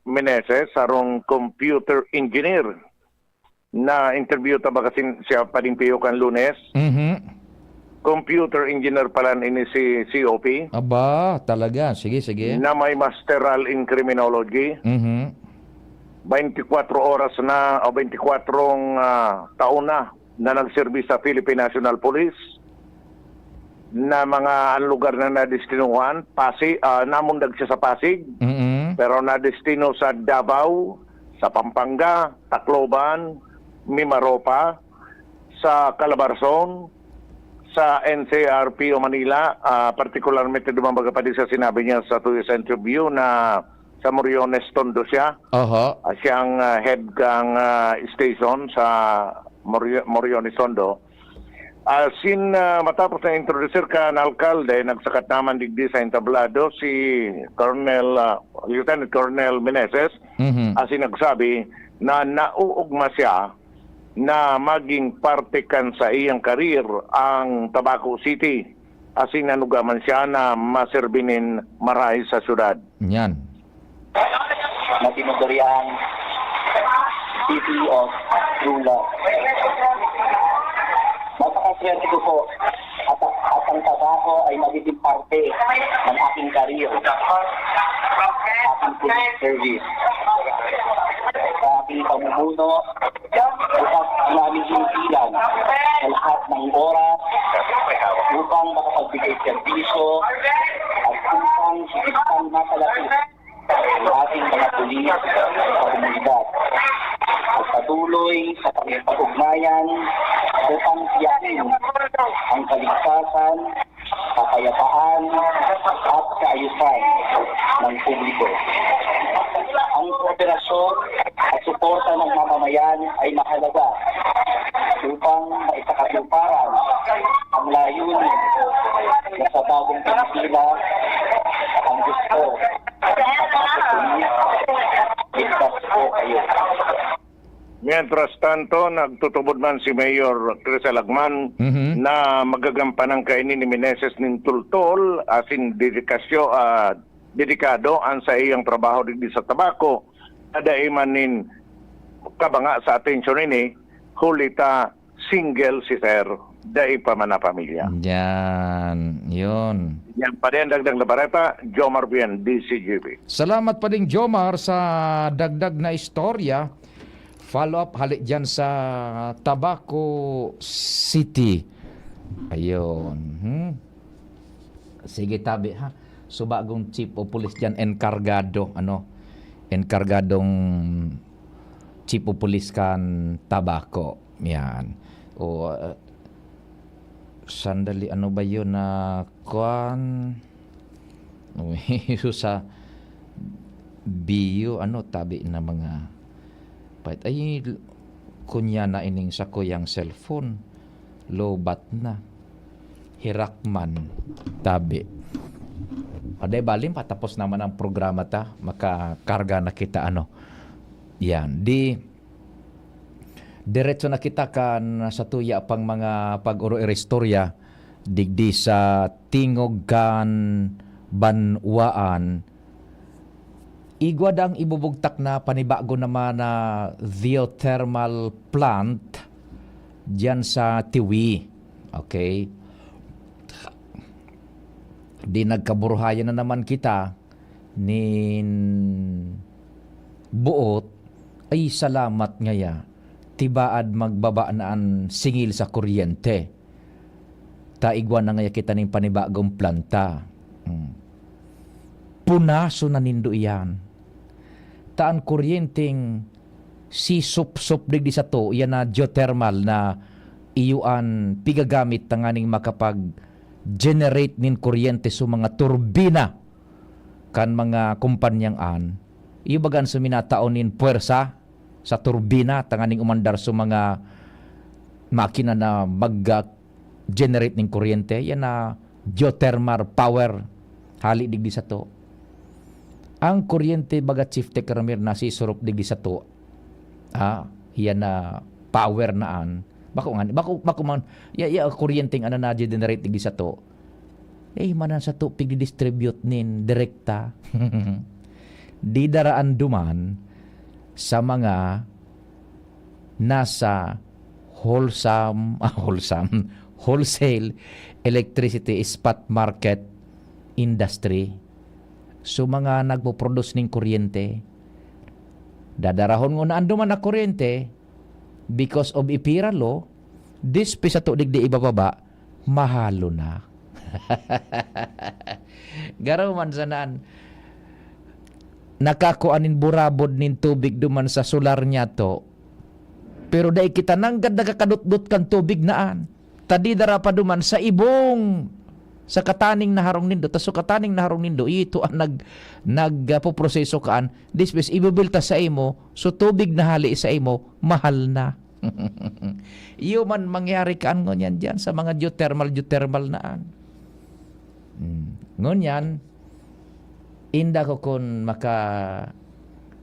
Meneses sarong computer engineer. Na-interview ta ba kasi siya pading piyo kan Lunes? Mhm. Computer engineer pala ini si C O P. Aba, talaga. Sige, sige. Na may masteral in criminology. Mhm. Twenty-four oras na o twenty-four, ah, taon na na nagserbi sa Philippine National Police, na mga ang lugar na nadestinuhan, Pasi-, ah, namundag siya sa Pasig, Mm-mm. pero nadestino sa Davao, sa Pampanga, Tacloban, Mimaropa, sa Calabarzon, sa N C R P o Manila, ah, partikularmente duman baga pa din sa sinabi niya sa Tuyo sa interview na sa Moriones Tondo siya. Oho. Ah, siyang, ah, head kang, ah, station sa Morio-, Moriones Tondo. Asin, ah, matapos na introducer kan alkalde, nagsakat naman digdi sa entablado si Colonel, ah, Lieutenant Colonel Meneses, Mhm. asin nagsabi na nauugma siya na maging parte kan saiyang karir ang Tabaco City, asin nanuga man siya na maserbi nin maray sa syudad. Yan. Na tinuturiang City of True Love. Napakaswerte ko po at, at ang Tabaco ay magiging parte ng aking career, aking public service, sa aking pamumuno, bukas ang aming hinihilan sa lahat ng oras upang makapagbigay serbisyo at upang higit pang mapalapit ang ating mga pulis sa komunidad. Magpatuloy sa pakikipag-ugnayan upang tiyakin ang kaligtasan, kapayapaan at kaayusan ng publiko. Ang kooperasyon at suporta ng mamamayan ay mahalaga upang maisakatuparan ang layunin na sa bagong Pilipinas, ang gusto at ang kapulisan. Ligtas po kayo. Mientras tanto, nagtutubod man si Mayor Crisel Agman Mhm. na magagampanan kaini ni Meneses nin tultol asin dedikasyo-, ah, dedikado an saiyang trabaho digdi sa Tabaco. Dai man nin kabanga sa atensyon ini, huli ta single si Sir, dai pa man napamilya. Yan, yun. Yan pa din, dagdag na bareta, Jomar Bien, D C G B. Salamat pa ding, Jomar, sa dagdag na istorya. Follow up hali dyan sa Tabaco City. Ayun. Hmm? Sige, tabi, ha. So, bagong chief of police dyan, enkargado, ano, enkargadong chief of police kan Tabaco. Yan. O, ah, sandali, ano ba yun na, kwan? Sa bio, ano, tabi na mga pait. Ay, kunya na ining sakuyang cellphone. Lobat na. Hirak man, tabi. O, di bali, patapos naman ang programa ta. Makakarga na kita, ano. Yan. Di, diretso na kita kan sa tuya pang mga pag-oro-istorya digdi sa tingog kan banwaan. Igwa dang ibubugtak na panibago naman na geothermal plant diyan sa Tiwi. Okay? Di nagkaburuhayan na naman kita nin buot, ay salamat ngaya, tibaad magbaba na an singil sa kuryente. Ta igwa na ngaya kita nin panibagong planta. Hmm. Punaso na nindo iyan. Ta an kuryenteng sisupsop digdi sato, iyan na geothermal na iyo an pigagamit tanganing makapag-generate nin kuryente sa mga turbina kan mga kumpanyang an. Iyo baga an suminatao nin puwersa sa turbina tanganing umandar sa mga makina na mag-, ah, generate nin kuryente. Yan na geothermal power. Hali digdi sato. Ang kuryente baga, Chief Tech Ramir, na sisurop digdi sato, ah, yan na power na an. Bako nga, bako, bako man, ya, ya, kuryenteng ano na generate digdi sato. Eh, manan sato pigdidistribute nin direkta. Didaraan duman sa mga nasa wholesome, ah, wholesome, wholesale electricity spot market industry. So, mga nagpo-produce ning kuryente, dadarahon ngona an duman na kuryente, because of EPIRA law, dispis sato digdi ibababa, mahalo na. Garo man sanan, nakakua nin burabod nin tubig duman sa solar niyato, pero dai kita nanggad nakakadotdot kan tubig na an. Ta didara pa duman sa ibong, sa kataning na harong nindo, ta so kataning na harong nindo, ito an nag-, nagpoproseso kaan, dispis ibibili ta sa imo, so tubig na hali sa imo, mahal na. Iyo man mangyari kaan ngunyan diyan sa mga geothermal, geothermal na an. Hmm. Ngunyan, inda ko kun maka-,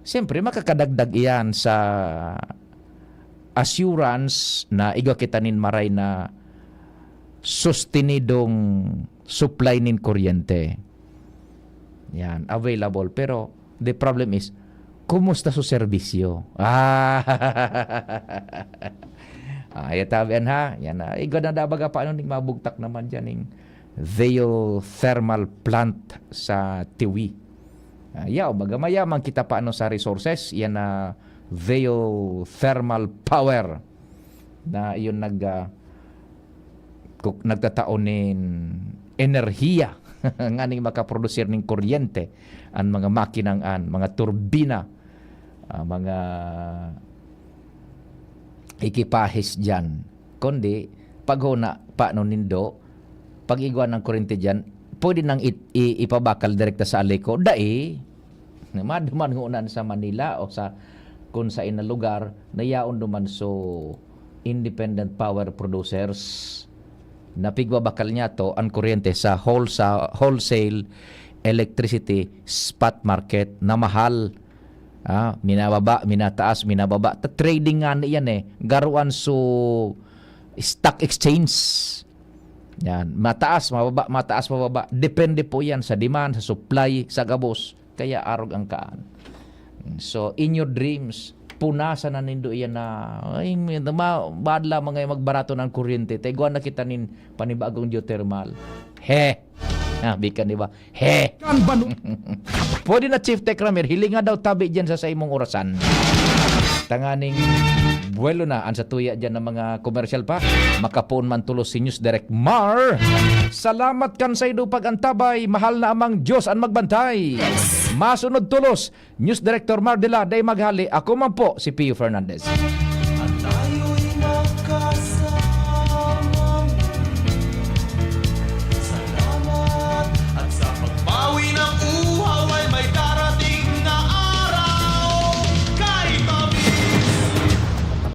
siyempre, makakadagdag iyan sa assurance na igwa kita nin maray na sustenidong supply nin kuryente. Yan, available. Pero the problem is, kumusta su serbisyo? Ah, ay, tabian ha. Yan na. Igwa na dabaga pa ano ning mabugtak naman dyan ning geothermal plant sa Tiwi. Ah, yaw, baga mayaman kita pa ano sa resources. Yan na geothermal power na iyon nag, ah, ku-, nagtatao nin enerhiya nganing makaprodusir nin kuryente an mga makinang an, mga turbina, ah, mga ekipahes diyan. Kundi, paghona pa no nindo, pag igwa ng kuryente diyan, pwede nang it-, i-, ipabakal direkta sa Aleco? Dai. Maduman ngunan sa Manila o sa kun sain na lugar, na yaon duman so independent power producers na pigbabakal niyato an kuryente sa whole-, sa wholesale electricity spot market na mahal. Ah, minababa, minataas, minababa. Ta-, trading nga ni yan eh. Garuan so stock exchange. Yan. Mataas, mababa, mataas, mababa. Depende po yan sa demand, sa supply, sa gabos. Kaya arog ang kaan. So, in your dreams, punasan na nindo iyan na, ay, may, ma-, bad lamang ngayon magbarato ng kuryente. Taigwa na kita nin panibagong geothermal. He! Ah, bikan, di ba? He! Kan banu- Pwede na, Chief Tech Ramir, hilinga daw tabi dyan sa saimong orasan. Tanganing buwelo na ang satuya dyan ng mga komersyal pa. Makapoon man tulos si News Direct Mar. Salamat kan saindo pag-antabay. Mahal na Amang Diyos ang magbantay. Masunod tulos, News Director Mar de la, dai maghali. Ako man po, si Pio Fernandez.